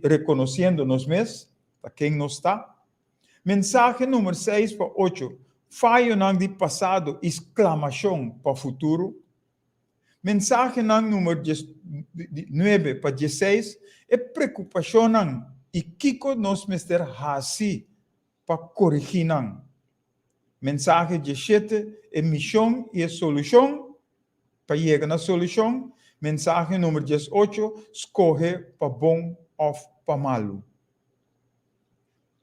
rekonosiendo nos mes, ta ken nos ta. Mensahe number seis pa ocho, fayonan di pasado i sklamashon pa futuro. Mensahenan numer nuebe pa dieseis, e preokupashonnan i kiko nos mester hasi pa korigí nan. Mensahe diesshete, e mishon i e solushon, pa yega na solushon. Mensahe numer diesocho, skohe pa bon òf pa malu.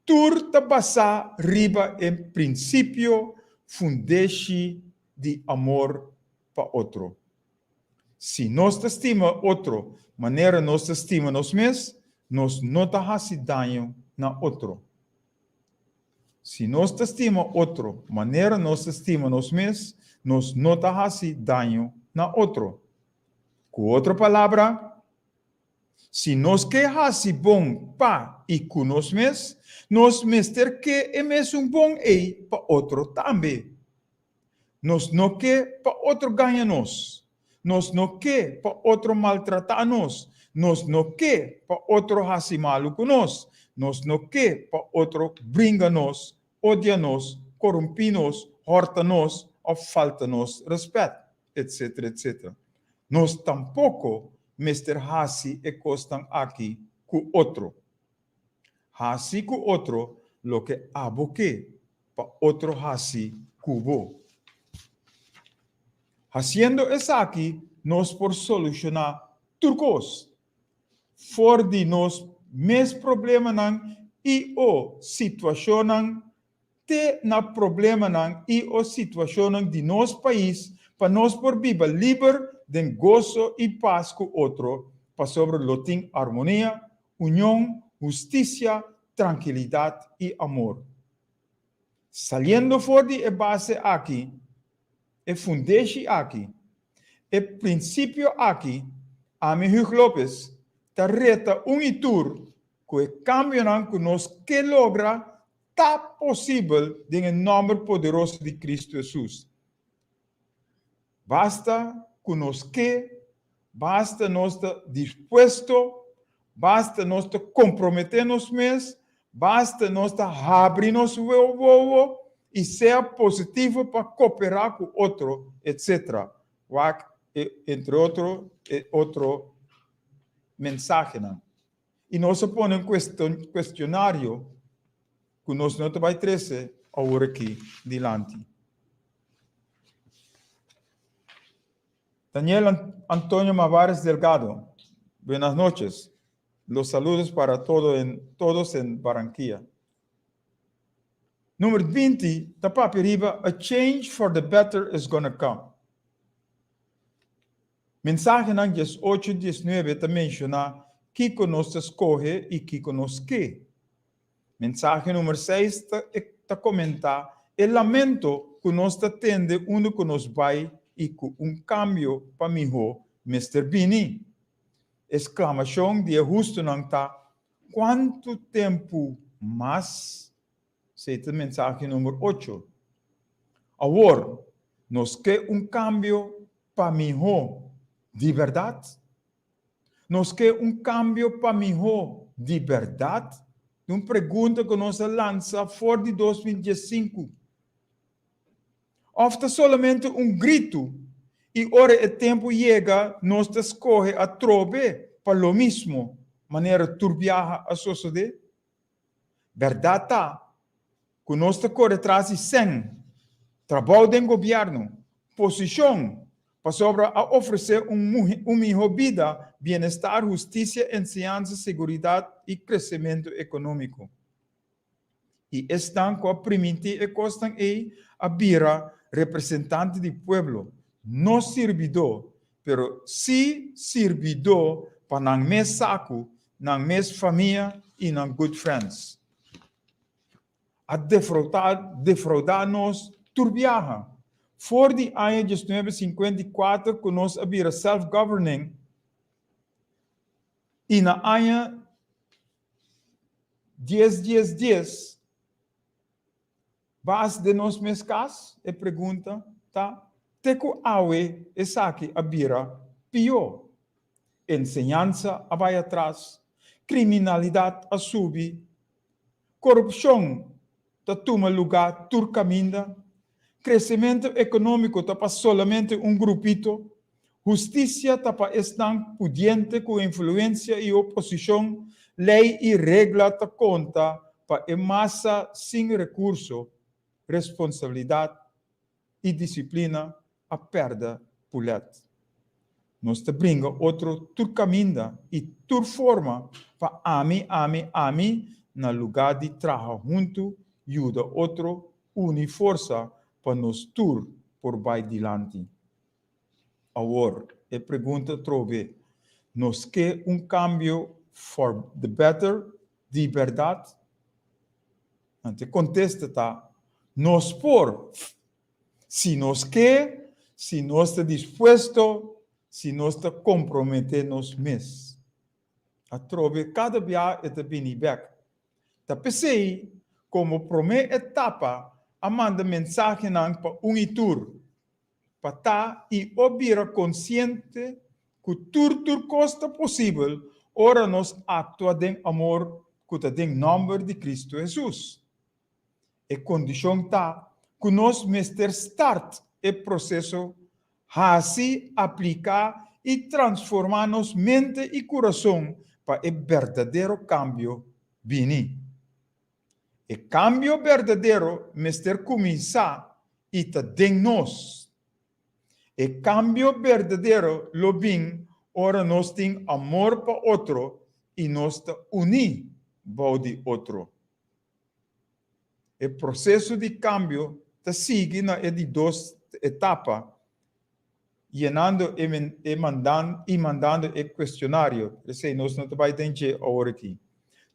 Tur ta basá riba e prinsipio fundeshi di amor pa otro. Si nos ta stima otro manera nos ta stima nos mes, nos no ta hasi daño na otro. Si nos ta stima otro manera nos ta stima nos mes, nos no ta hasi daño na otro. Ku otro palabra, si nos ke hasi bon pa i ku nos mes, nos mester ke e mesun bon ei pa otro tambe. Nos no ke pa otro gaña nos. Nos no ke pa otro maltratá nos. Nos no ke pa otro hasi malu ku nos. Nos no ke pa otro bringa nos, odia nos, korumpí nos, hòrta nos òf falta nos rèspèt, etsetera, etsetera. Nos tampoko mester hasi e kosnan aki ku otro. Hasi ku otro loke abo ke pa otro hasi ku bo. Hasiendo esaki nos por solushoná tur kos, for di nos mes problemanan i o situashonnan te na problemanan i o situashonnan di nos pais pa nos por biba liber den goso i pas ku otro pasobra lo tin armonia, union, hustisia, trankilidat i amor. Saliendo for di e base aki, e fundeshi aki, e prinsipio aki, ami Hugh Lopez ta reta un i tur ku e kambionan ku nos ke logra ta posibel den e nòmber poderoso di Kristu Hesus. Basta ku nos ke, basta nos ta dispuesto, basta nos ta komprometé nos mes, basta nos ta habri nos wowo i sea positivo pa koperá ku otro, etsetera. Wak e entre otro e otro mensahenan. I nos a pone un kuestionario ku nos no ta bai trese awor aki dilanti. Daniel Antonio Mavares Delgado, buenas noches. Los saludos para todo en, todos en Barranquilla. Número 20 ta papia riba A change for the better is gonna come. Mensahenan 18 19 ta menshoná kiko nos ta skohe i kiko nos ke. Mensahe number 6 ta ta komentá e lamento ku nos ta tende unda ku nos bai i ku un kambio pa mihó mester bini. E sklamashon di e hustunan ta, Kuantu tempu mas? Esei ta mensahe number ocho. Awor, nos ke un kambio pa mihó di bèrdat? Nos ke un kambio pa mihó di bèrdat? Ta un pregunta ku nos a lansa for di 2015. Òf ta solamente un gritu i ora e tempu yega nos ta skohe atrobe pa lo mismo manera tur biaha a sosodé? Bèrdat ta ku nos ta kore tras di sèn, trabou den gobièrnu, posishon, pasobra a ofresé un un mihó bida, bienestar, hustisia, enseñansa, seguridat i kresementu ekonómiko. I esnan ku a primintí e kosnan ei a bira representante di pueblo, no sirbidó, pero sí sirbidó pa nan mes saku, nan mes famia i nan good friends. A defraudá defraudá nos tur biaha. For di aña 1954 ku nos a bira self-governing i na aña dies dies dies Bas den nos mes kas? E pregunta ta, te ku awe esaki a bira pió. Enseñansa a bai atras, kriminalidat a subi, korupshon ta tuma lugá tur kaminda, kresementu ekonómiko ta pa solamente un grupito, hustisia ta pa esnan pudiente ku influensia i oposishon, lei i regla ta konta pa e masa sin rekurso, responsabilidat i disiplina a pèrdè pulèt. Nos ta bringa otro tur kaminda i tur forma pa ami, ami, ami na lugá di traha huntu, yuda otro, uni forsa pa nos tur por bai dilanti. Awor, e pregunta trobe, nos ke un kambio for the better di bèrdat? Anto e kontesta ta, nos por, si nos ke, si nos ta dispuesto, si nos ta komprometé nos mes. Atrobe kada bia e ta bini bèk. Ta p'esei, komo promé etapa a manda mensahenan pa un i tur. pa ta i o bira konsiente ku tur tur kos ta posibel ora nos aktua den amor ku ta den nòmber di Kristu Hesus. E kondishon ta ku nos mester start e proseso hasi, apliká i transformá nos mente i kurason pa e berdadero kambio bini. E kambio berdadero mester kuminsá i ta den nos. E kambio berdadero lo bin ora nos tin amor pa otro i nos ta uní bou di otro. E proseso di kambio ta sigui na e di dos etapa, yenando e e mandan i mandando e kuestionario. Esei nos no ta bai den dje awor aki.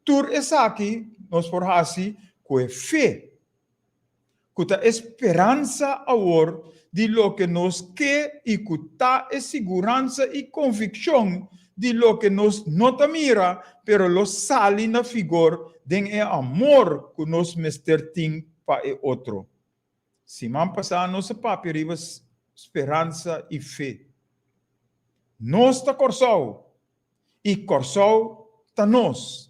Tur esaki nos por hasi ku e fe, ku ta e speransa awor di loke nos ke i ku ta e siguransa i konvikshon di loke nos no ta mira pero lo sali na figor den e amor ku nos mester tin pa e otro. Siman pasá nos a papia riba speransa i fe. Nos ta Kòrsou i Kòrsou ta nos.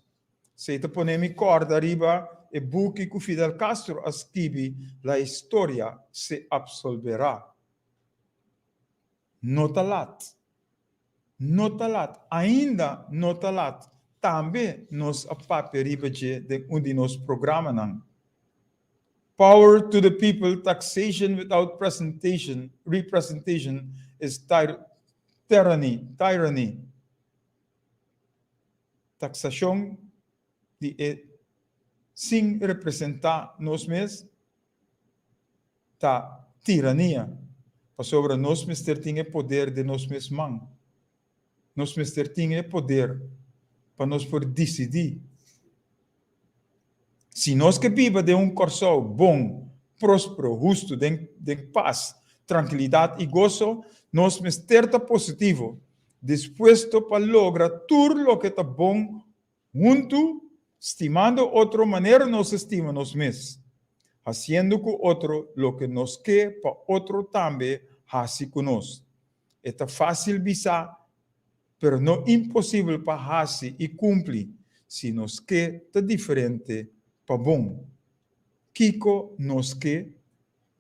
Esei ta pone mi kòrda riba e buki ku Fidel Castro a skibi La historia se absolverá. No ta lat. No ta lat. Ainda no ta lat. Tambe nos a papia riba dje den un di nos programanan. Power to the people, taxation without presentation, representation is tyranny, tyranny. Taxacion di e sin representa nos mes ta tirania, pasobra nos mester tin e poder den nos mes man. Nos mester tin e poder pa nos por disidí. Si nos ke biba den un Kòrsou bon, próspero, hustu, den den pas, trankilidat i goso, nos mester ta positivo, dispuesto pa logra tur loke ta bon huntu, stimando otro manera nos ta stima nos mes, hasiendo ku otro loke nos ke pa otro tambe hasi ku nos. E ta fásil bisa, pero no imposibel pa hasi i kumpli si nos ke ta diferente pa bon. Kiko nos ke?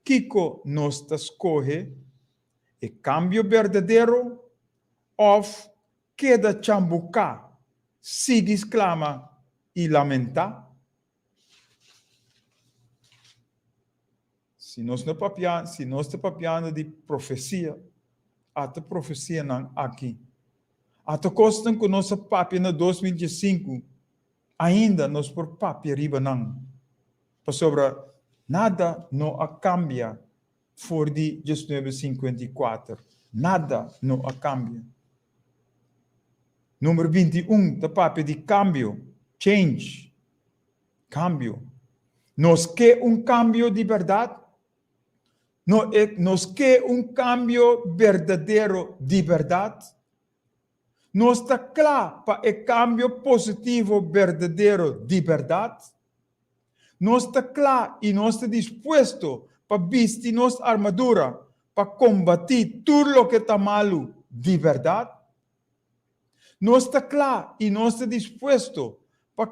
Kiko nos ta skohe? E kambio berdadero òf keda chambuká, sigui sklama i lamentá? Si nos no papia, si nos ta papiando di profesia, ata profesianan aki. Ata kosnan ku nos a papia na 2015, ainda nos por papia riba nan. Pasobra nada no a kambia for di 1954. Nada no a kambia. Number 21 ta papia di kambio, change. Kambio. Nos ke un kambio di bèrdat? No, e, nos ke un kambio berdadero di bèrdat? Nos ta kla pa e kambio positivo berdadero di bèrdat? Nos ta kla i nos ta dispuesto pa bisti nos armadura pa kombatí tur loke ta malu di bèrdat? Nos ta kla i nos ta dispuesto pa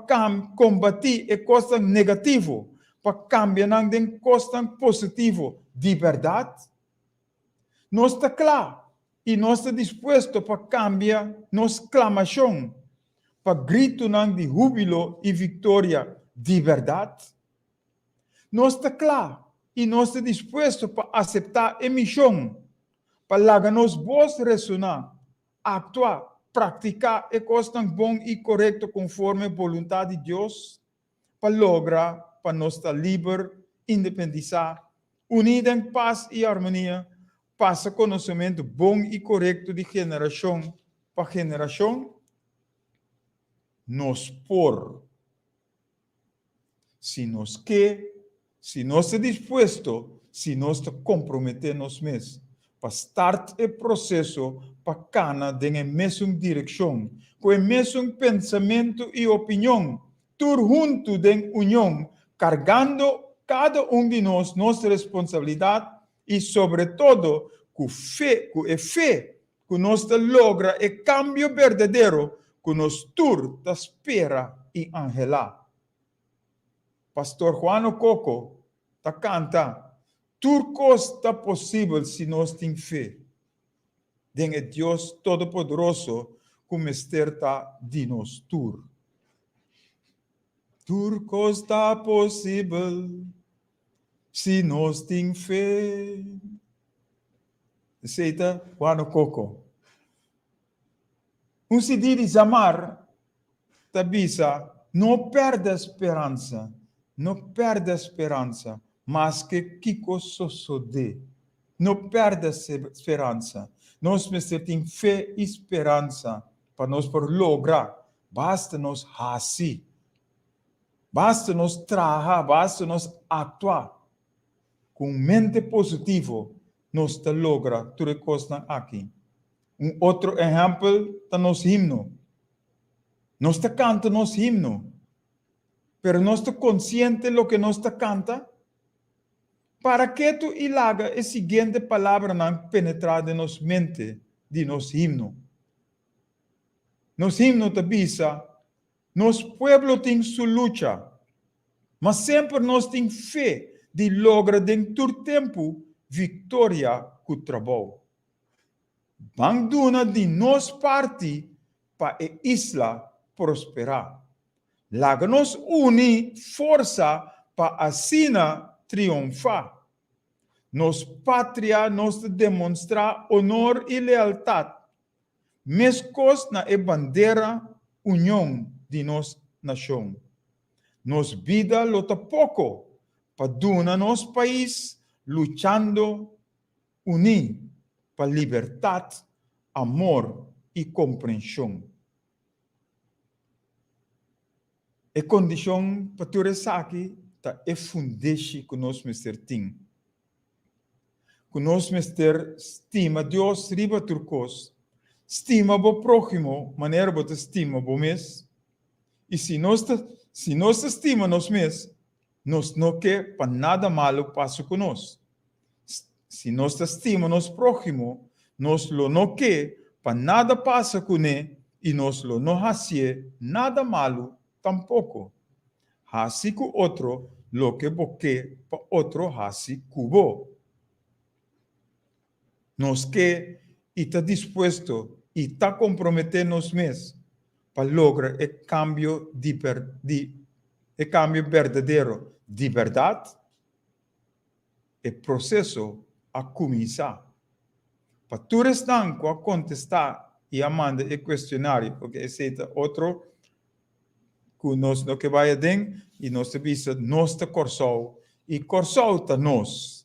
kombatí e kosnan negativo, pa kambia nan den kosnan positivo di bèrdat? Nos ta kla i nos ta dispuesto pa kambia nos sklamashon pa gritunan di húbilo i viktoria di bèrdat? Nos ta kla i nos ta dispuesto pa aseptá e mishon pa laga nos bos resoná Aktua, praktiká e kosnan bon i korekto konforme boluntat di Dios pa logra pa nos ta liber, independisá, uní den pas i armonia, pasa konosementu bon i korekto di generashon pa generashon. Nos por. Si nos ke, si nos ta dispuesto, si nos ta komprometé nos mes pa start e proseso pa kana den e mesun direkshon, ku e mesun pensamentu i opinion, tur huntu den union, kargando kada un di nos nos responsabilidat i sobretodo. ku fe, ku e fe ku nos ta logra e kambio berdadero ku nos tur ta spera i anhelá. Pastor Juano Coco ta kanta, Tur kos ta posibel si nos tin fe den e Dios Todopoderoso ku mester ta di nos tur. Tur kos ta posibel si nos tin fe. Esei ta Juano Coco. Un CD di Zamar ta bisa, No pèrdè speransa, no pèrdè speransa, maske kiko sosodé. No pèrdè speransa. Nos mester tin fe i speransa pa nos por logra. Basta nos hasi. Basta nos traha, basta nos aktua. Ku un mente positivo nos ta logra tur e kosnan aki. Un otro ehèmpel ta nos himno. Nos ta kanta nos himno, pero nos ta konsiente loke nos ta kanta? Para ketu i laga e siguiente palabranan penetrá den nos mente di nos himno. Nos himno ta bisa, Nos pueblo tin su lucha, ma semper nos tin fe di logra den tur tempu viktoria ku trabou. Ban duna di nos parti pa e isla prosperá. Laga nos uni forsa pa asina trionfá. Nos patria nos ta demonstrá onor i lealtat, meskos na e bandera union di nos nashon. Nos bida lo ta poko pa duna nos pais luchando Uní pa libertat, amor i komprenshon. E kondishon pa tur esaki ta e fundeshi ku nos mester tin, ku nos mester stima Dios riba tur kos, stima bo próhimo manera bo ta stima bo mes, i si nos ta si nos ta stima nos mes, Nos no ke pa nada malu pasa ku nos. Si nos ta stima nos próhimo, nos lo no ke pa nada pasa kuné i nos lo no hasié nada malu tampoko. Hasi ku otro loke bo ke pa otro hasi ku bo. Nos ke i ta dispuesto i ta komprometé nos mes pa logra e kambio di di e kambio berdadero di bèrdat? E proseso a kuminsá. Pa tur esnan ku a kontestá i a manda e kuestionario, oke esei ta otro ku nos no ke bai aden i nos ta bisa nos ta Kòrsou i Kòrsou ta nos.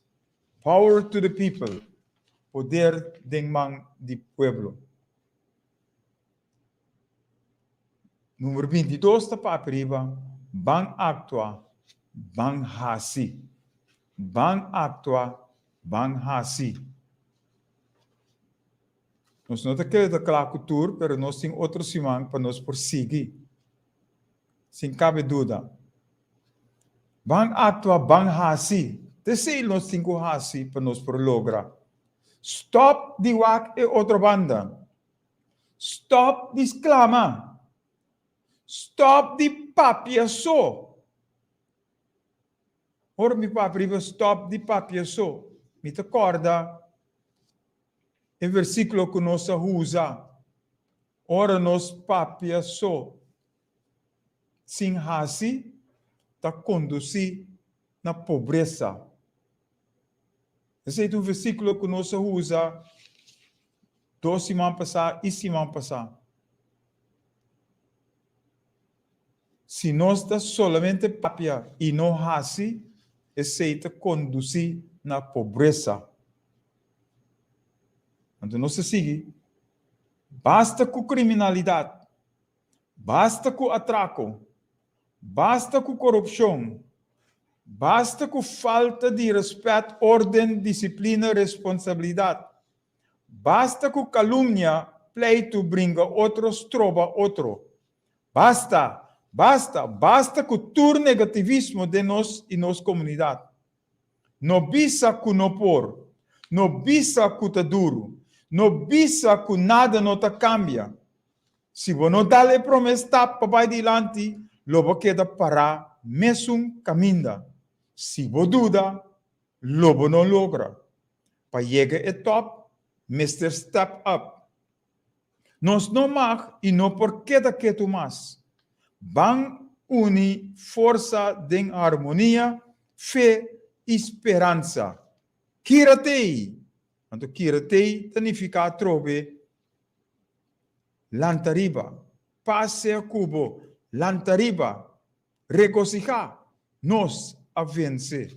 Power to the people, poder den man di pueblo. Numero 22 ta papia riba ban actua, ban haci. Ban actua, ban haci. Nos no ta kere ta cla cu tur, pero nos tin otro siman pa nos por sigui. Sin cabe duda. Ban actua, ban haci. Ta esey nos tin cu haci pa nos por logra. Stop di wak e otro banda. Stop di sclama. Stop di papia so. Ora mi papia riba stop di papia so, mi ta corda e versiculo cu nos a usa ora nos papia so. Sin hasi ta kondusí na pobresa. Esei ta un versíkulo ku nos a usa dos siman pasá i siman pasá. Si nos ta solamente papia i no hasi, esei ta kondusí na pobresa. Anto nos ta sigui, Basta ku kriminalidat! Basta ku atrako, basta ku korupshon, basta ku falta di rèspèt, órden, disiplina, responsabilidat. Basta ku kalumnia, pleitu, bringa otro, stroba otro. Basta, basta, basta ku tur negativismo den nos i nos komunidat. No bisa ku no por. No bisa ku ta duru. No bisa ku nada no ta kambia. Si bo no dal e promé stap pa bai dilanti, lo bo keda pará mesun kaminda. Si bo duda, lo bo no logra. Pa yega e tòp, mester step up. Nos no mag i no por keda ketu mas. Ban uni forsa den harmonia, fe i speransa. Kira tei! Anto kira tei ta nifiká atrobe lanta riba. Pas sea ku bo, lanta riba, regosihá, nos a vense.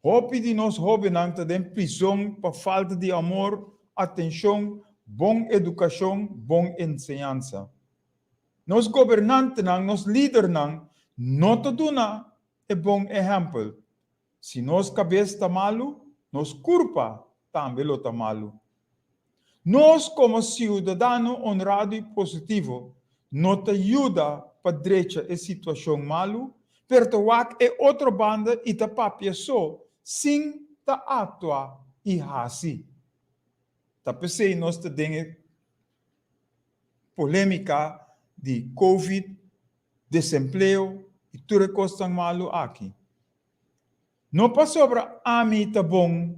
Hopi di nos hóbennan ta den prizon pa falta di amor, atenshon, bon edukashon, bon enseñansa. Nos gobernantenan, nos lidernan no ta duna e bon ehèmpel. Si nos kabes ta malu, nos kurpa tambe lo ta malu. Nos komo siudadano onrado i positivo no ta yuda pa drecha e situashon malu, pero ta wak e otro banda i ta papia so sin ta aktua i hasi. Ta p'esei nos ta den e polémika di covid, desempleo i tur e kosnan malu aki. No pasobra ami ta bon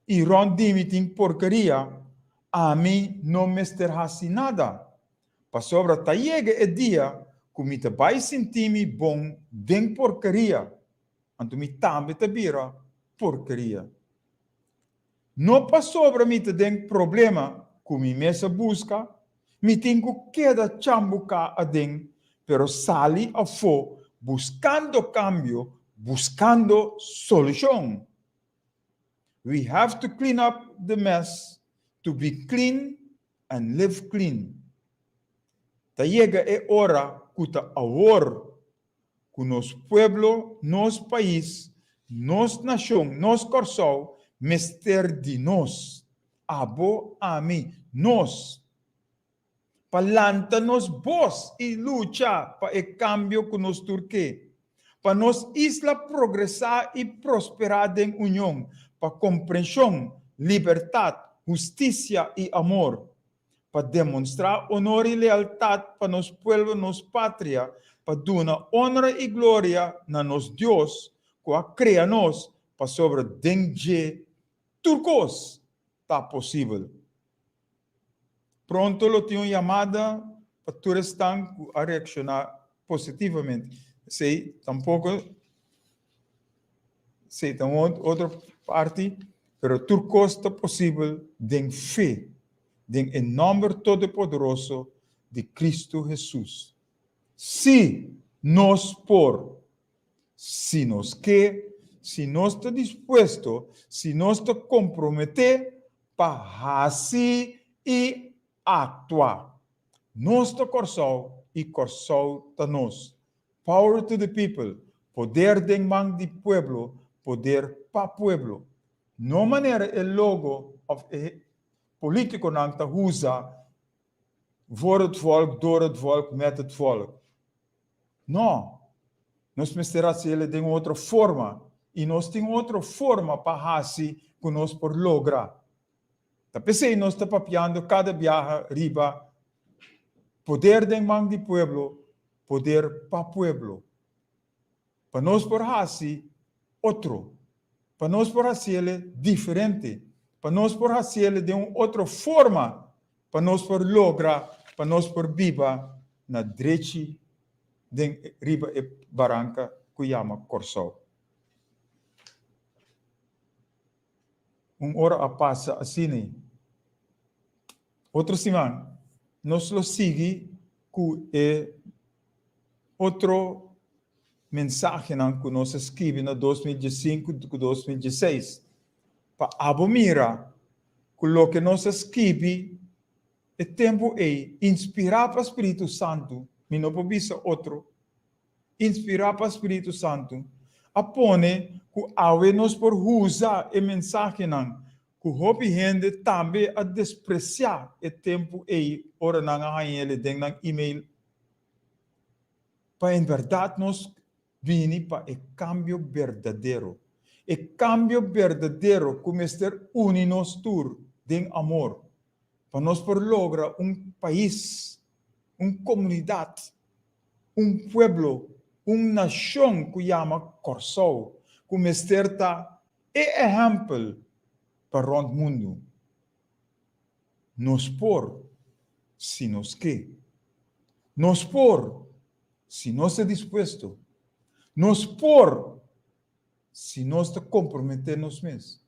i rònt di mi tin porkeria, ami no mester hasi nada. Pasobra ta yega e dia ku mi ta bai sinti mi bon den porkeria, anto mi tambe ta bira porkeria. No pasobra mi ta den problema ku mi mes a buska, mi tin ku keda chambuká aden, pero sali afó buskando kambio, buskando solushon. We have to clean up the mess to be clean and live clean. Ta yega e ora ku ta awor ku nos pueblo, nos pais, nos nashon, nos Kòrsou mester di nos, abo, ami, nos, pa lanta nos bos i lucha pa e kambio ku nos tur ke, pa nos isla progresá i prosperá den union, pa komprenshon, libertat, hustisia i amor. pa demonstrá honor i lealtat pa nos pueblo, nos patria, pa duna honra i gloria na nos Dios ku a krea nos, pasobra den dje tur kos ta posibel. Pronto lo tin un yamada pa tur esnan ku a reakshoná positivamente. Esei tampoko Esei ta un otro parti, pero tur kos ta posibel den fe, den e nòmber todopoderoso di Kristu Hesus. Sí, nos por! Si nos ke, si nos ta dispuesto, si nos ta komprometé pa hasi i aktua. Nos ta Kòrsou i Kòrsou ta nos. Power to the people, poder den man di pueblo, poder pa pueblo. No manera e logo of e politiconan ta usa voor het volk, door het volk, met het volk. No, nos mester haci ele den otro forma y nos tin otro forma pa haci cu nos por logra. Ta p'esei nos ta papiando cada biaha riba poder den man di pueblo, poder pa pueblo. Pa nos por hasi otro, pa nos por hasiele diferente, pa nos por hasiele den un otro forma, pa nos por logra, pa nos por biba na drechi den riba e baranka ku yama Kòrsou. Un ora a pasa asina. Otro siman nos lo sigui ku e otro mensahenan ku nos a skibi na 2015 ku 2016 pa abo mira ku loke nos a skibi e tempu ei inspirá pa Spiritu Santu, mi no por bisa otro, inspirá pa Spiritu Santu, a pone ku awe nos por usa e mensahenan ku hopi hende tambe a despresiá e tempu ei ora nan a haña el den nan email, pa en bèrdat nos bini pa e kambio berdadero. E kambio berdadero ku mester uni nos tur den amor pa nos por logra un pais, un komunidat, un pueblo, un nashon ku yama Kòrsou, ku mester ta e ehèmpel pa rònt mundu. Nos por si nos ke. Nos por si nos ta dispuesto. Nos por si nos ta komprometé nos mes.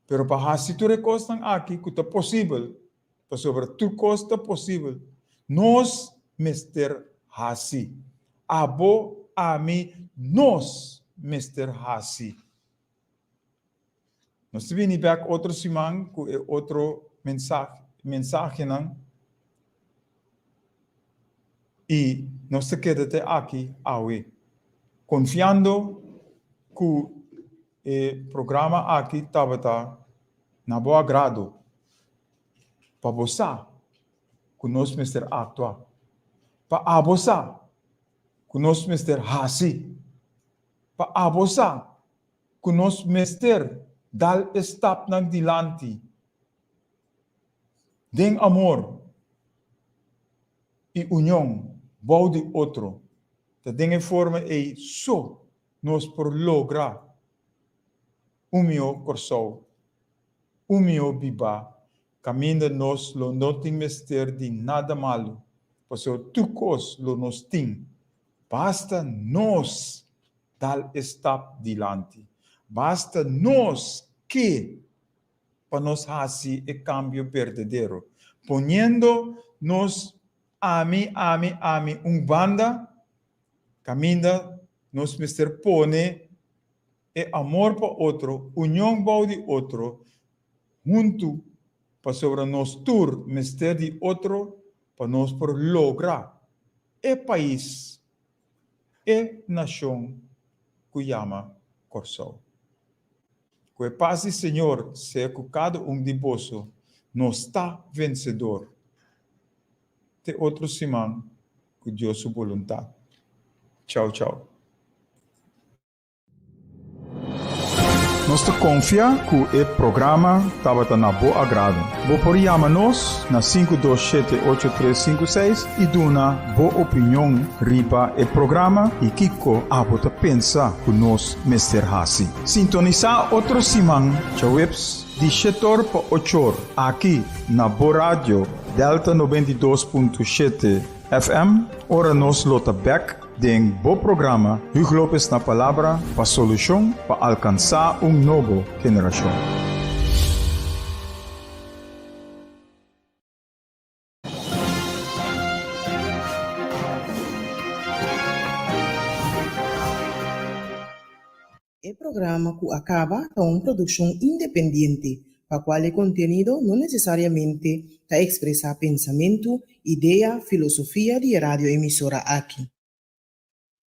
Pero pa hasi tur e kosnan aki ku ta posibel, pasobra tur kos ta posibel, nos mester hasi. Abo, ami, nos mester hasi. Nos ta bini bek otro siman ku e otro mensahenan i nos ta keda te aki awe, konfiando ku e programa aki tabata na bo agrado, pa bo sa ku nos mester aktua, pa abo sa ku nos mester hasi, pa abo sa ku nos mester dal e stapnan dilanti den amor i union bou di otro. Ta den e forma ei so nos por logra un mihó Kòrsou, un mihó bibá, kaminda nos lo no tin mester di nada malu, pasobra tur kos lo nos tin, basta nos dal e stap dilanti. Basta nos ke pa nos hasi e kambio berdadero, poniendo nos ami, ami, ami un banda, kaminda nos mester pone e amor pa otro, union bou di otro, huntu, pasobra nos tur mester di otro pa nos por logra e pais e nashon ku yama Kòrsou. Ku e pas di Señor sea ku kada un di boso, nos ta vensedor. Te otro siman ku Dios su boluntat. Chau chau. Nos ta konfia ku e programa tabata na bo agrado. Bo por yama nos na 527 8356 i duna bo opinion riba e programa i kiko abo ta pensa ku nos mester hasi. Sintonisá otro siman djaweps di shetor pa ochor aki na bo radio Delta 92.7 FM ora nos lo ta bèk Den bo programa Hugo Lopez na Palabra pa solushon pa alkansá un nobo generashon. E programa ku a kaba ta un produkshon independiente, pa kual e kontenido no nesesariamente ta ekspresá pensamentu, idea, filosofia di e radioemisora aki.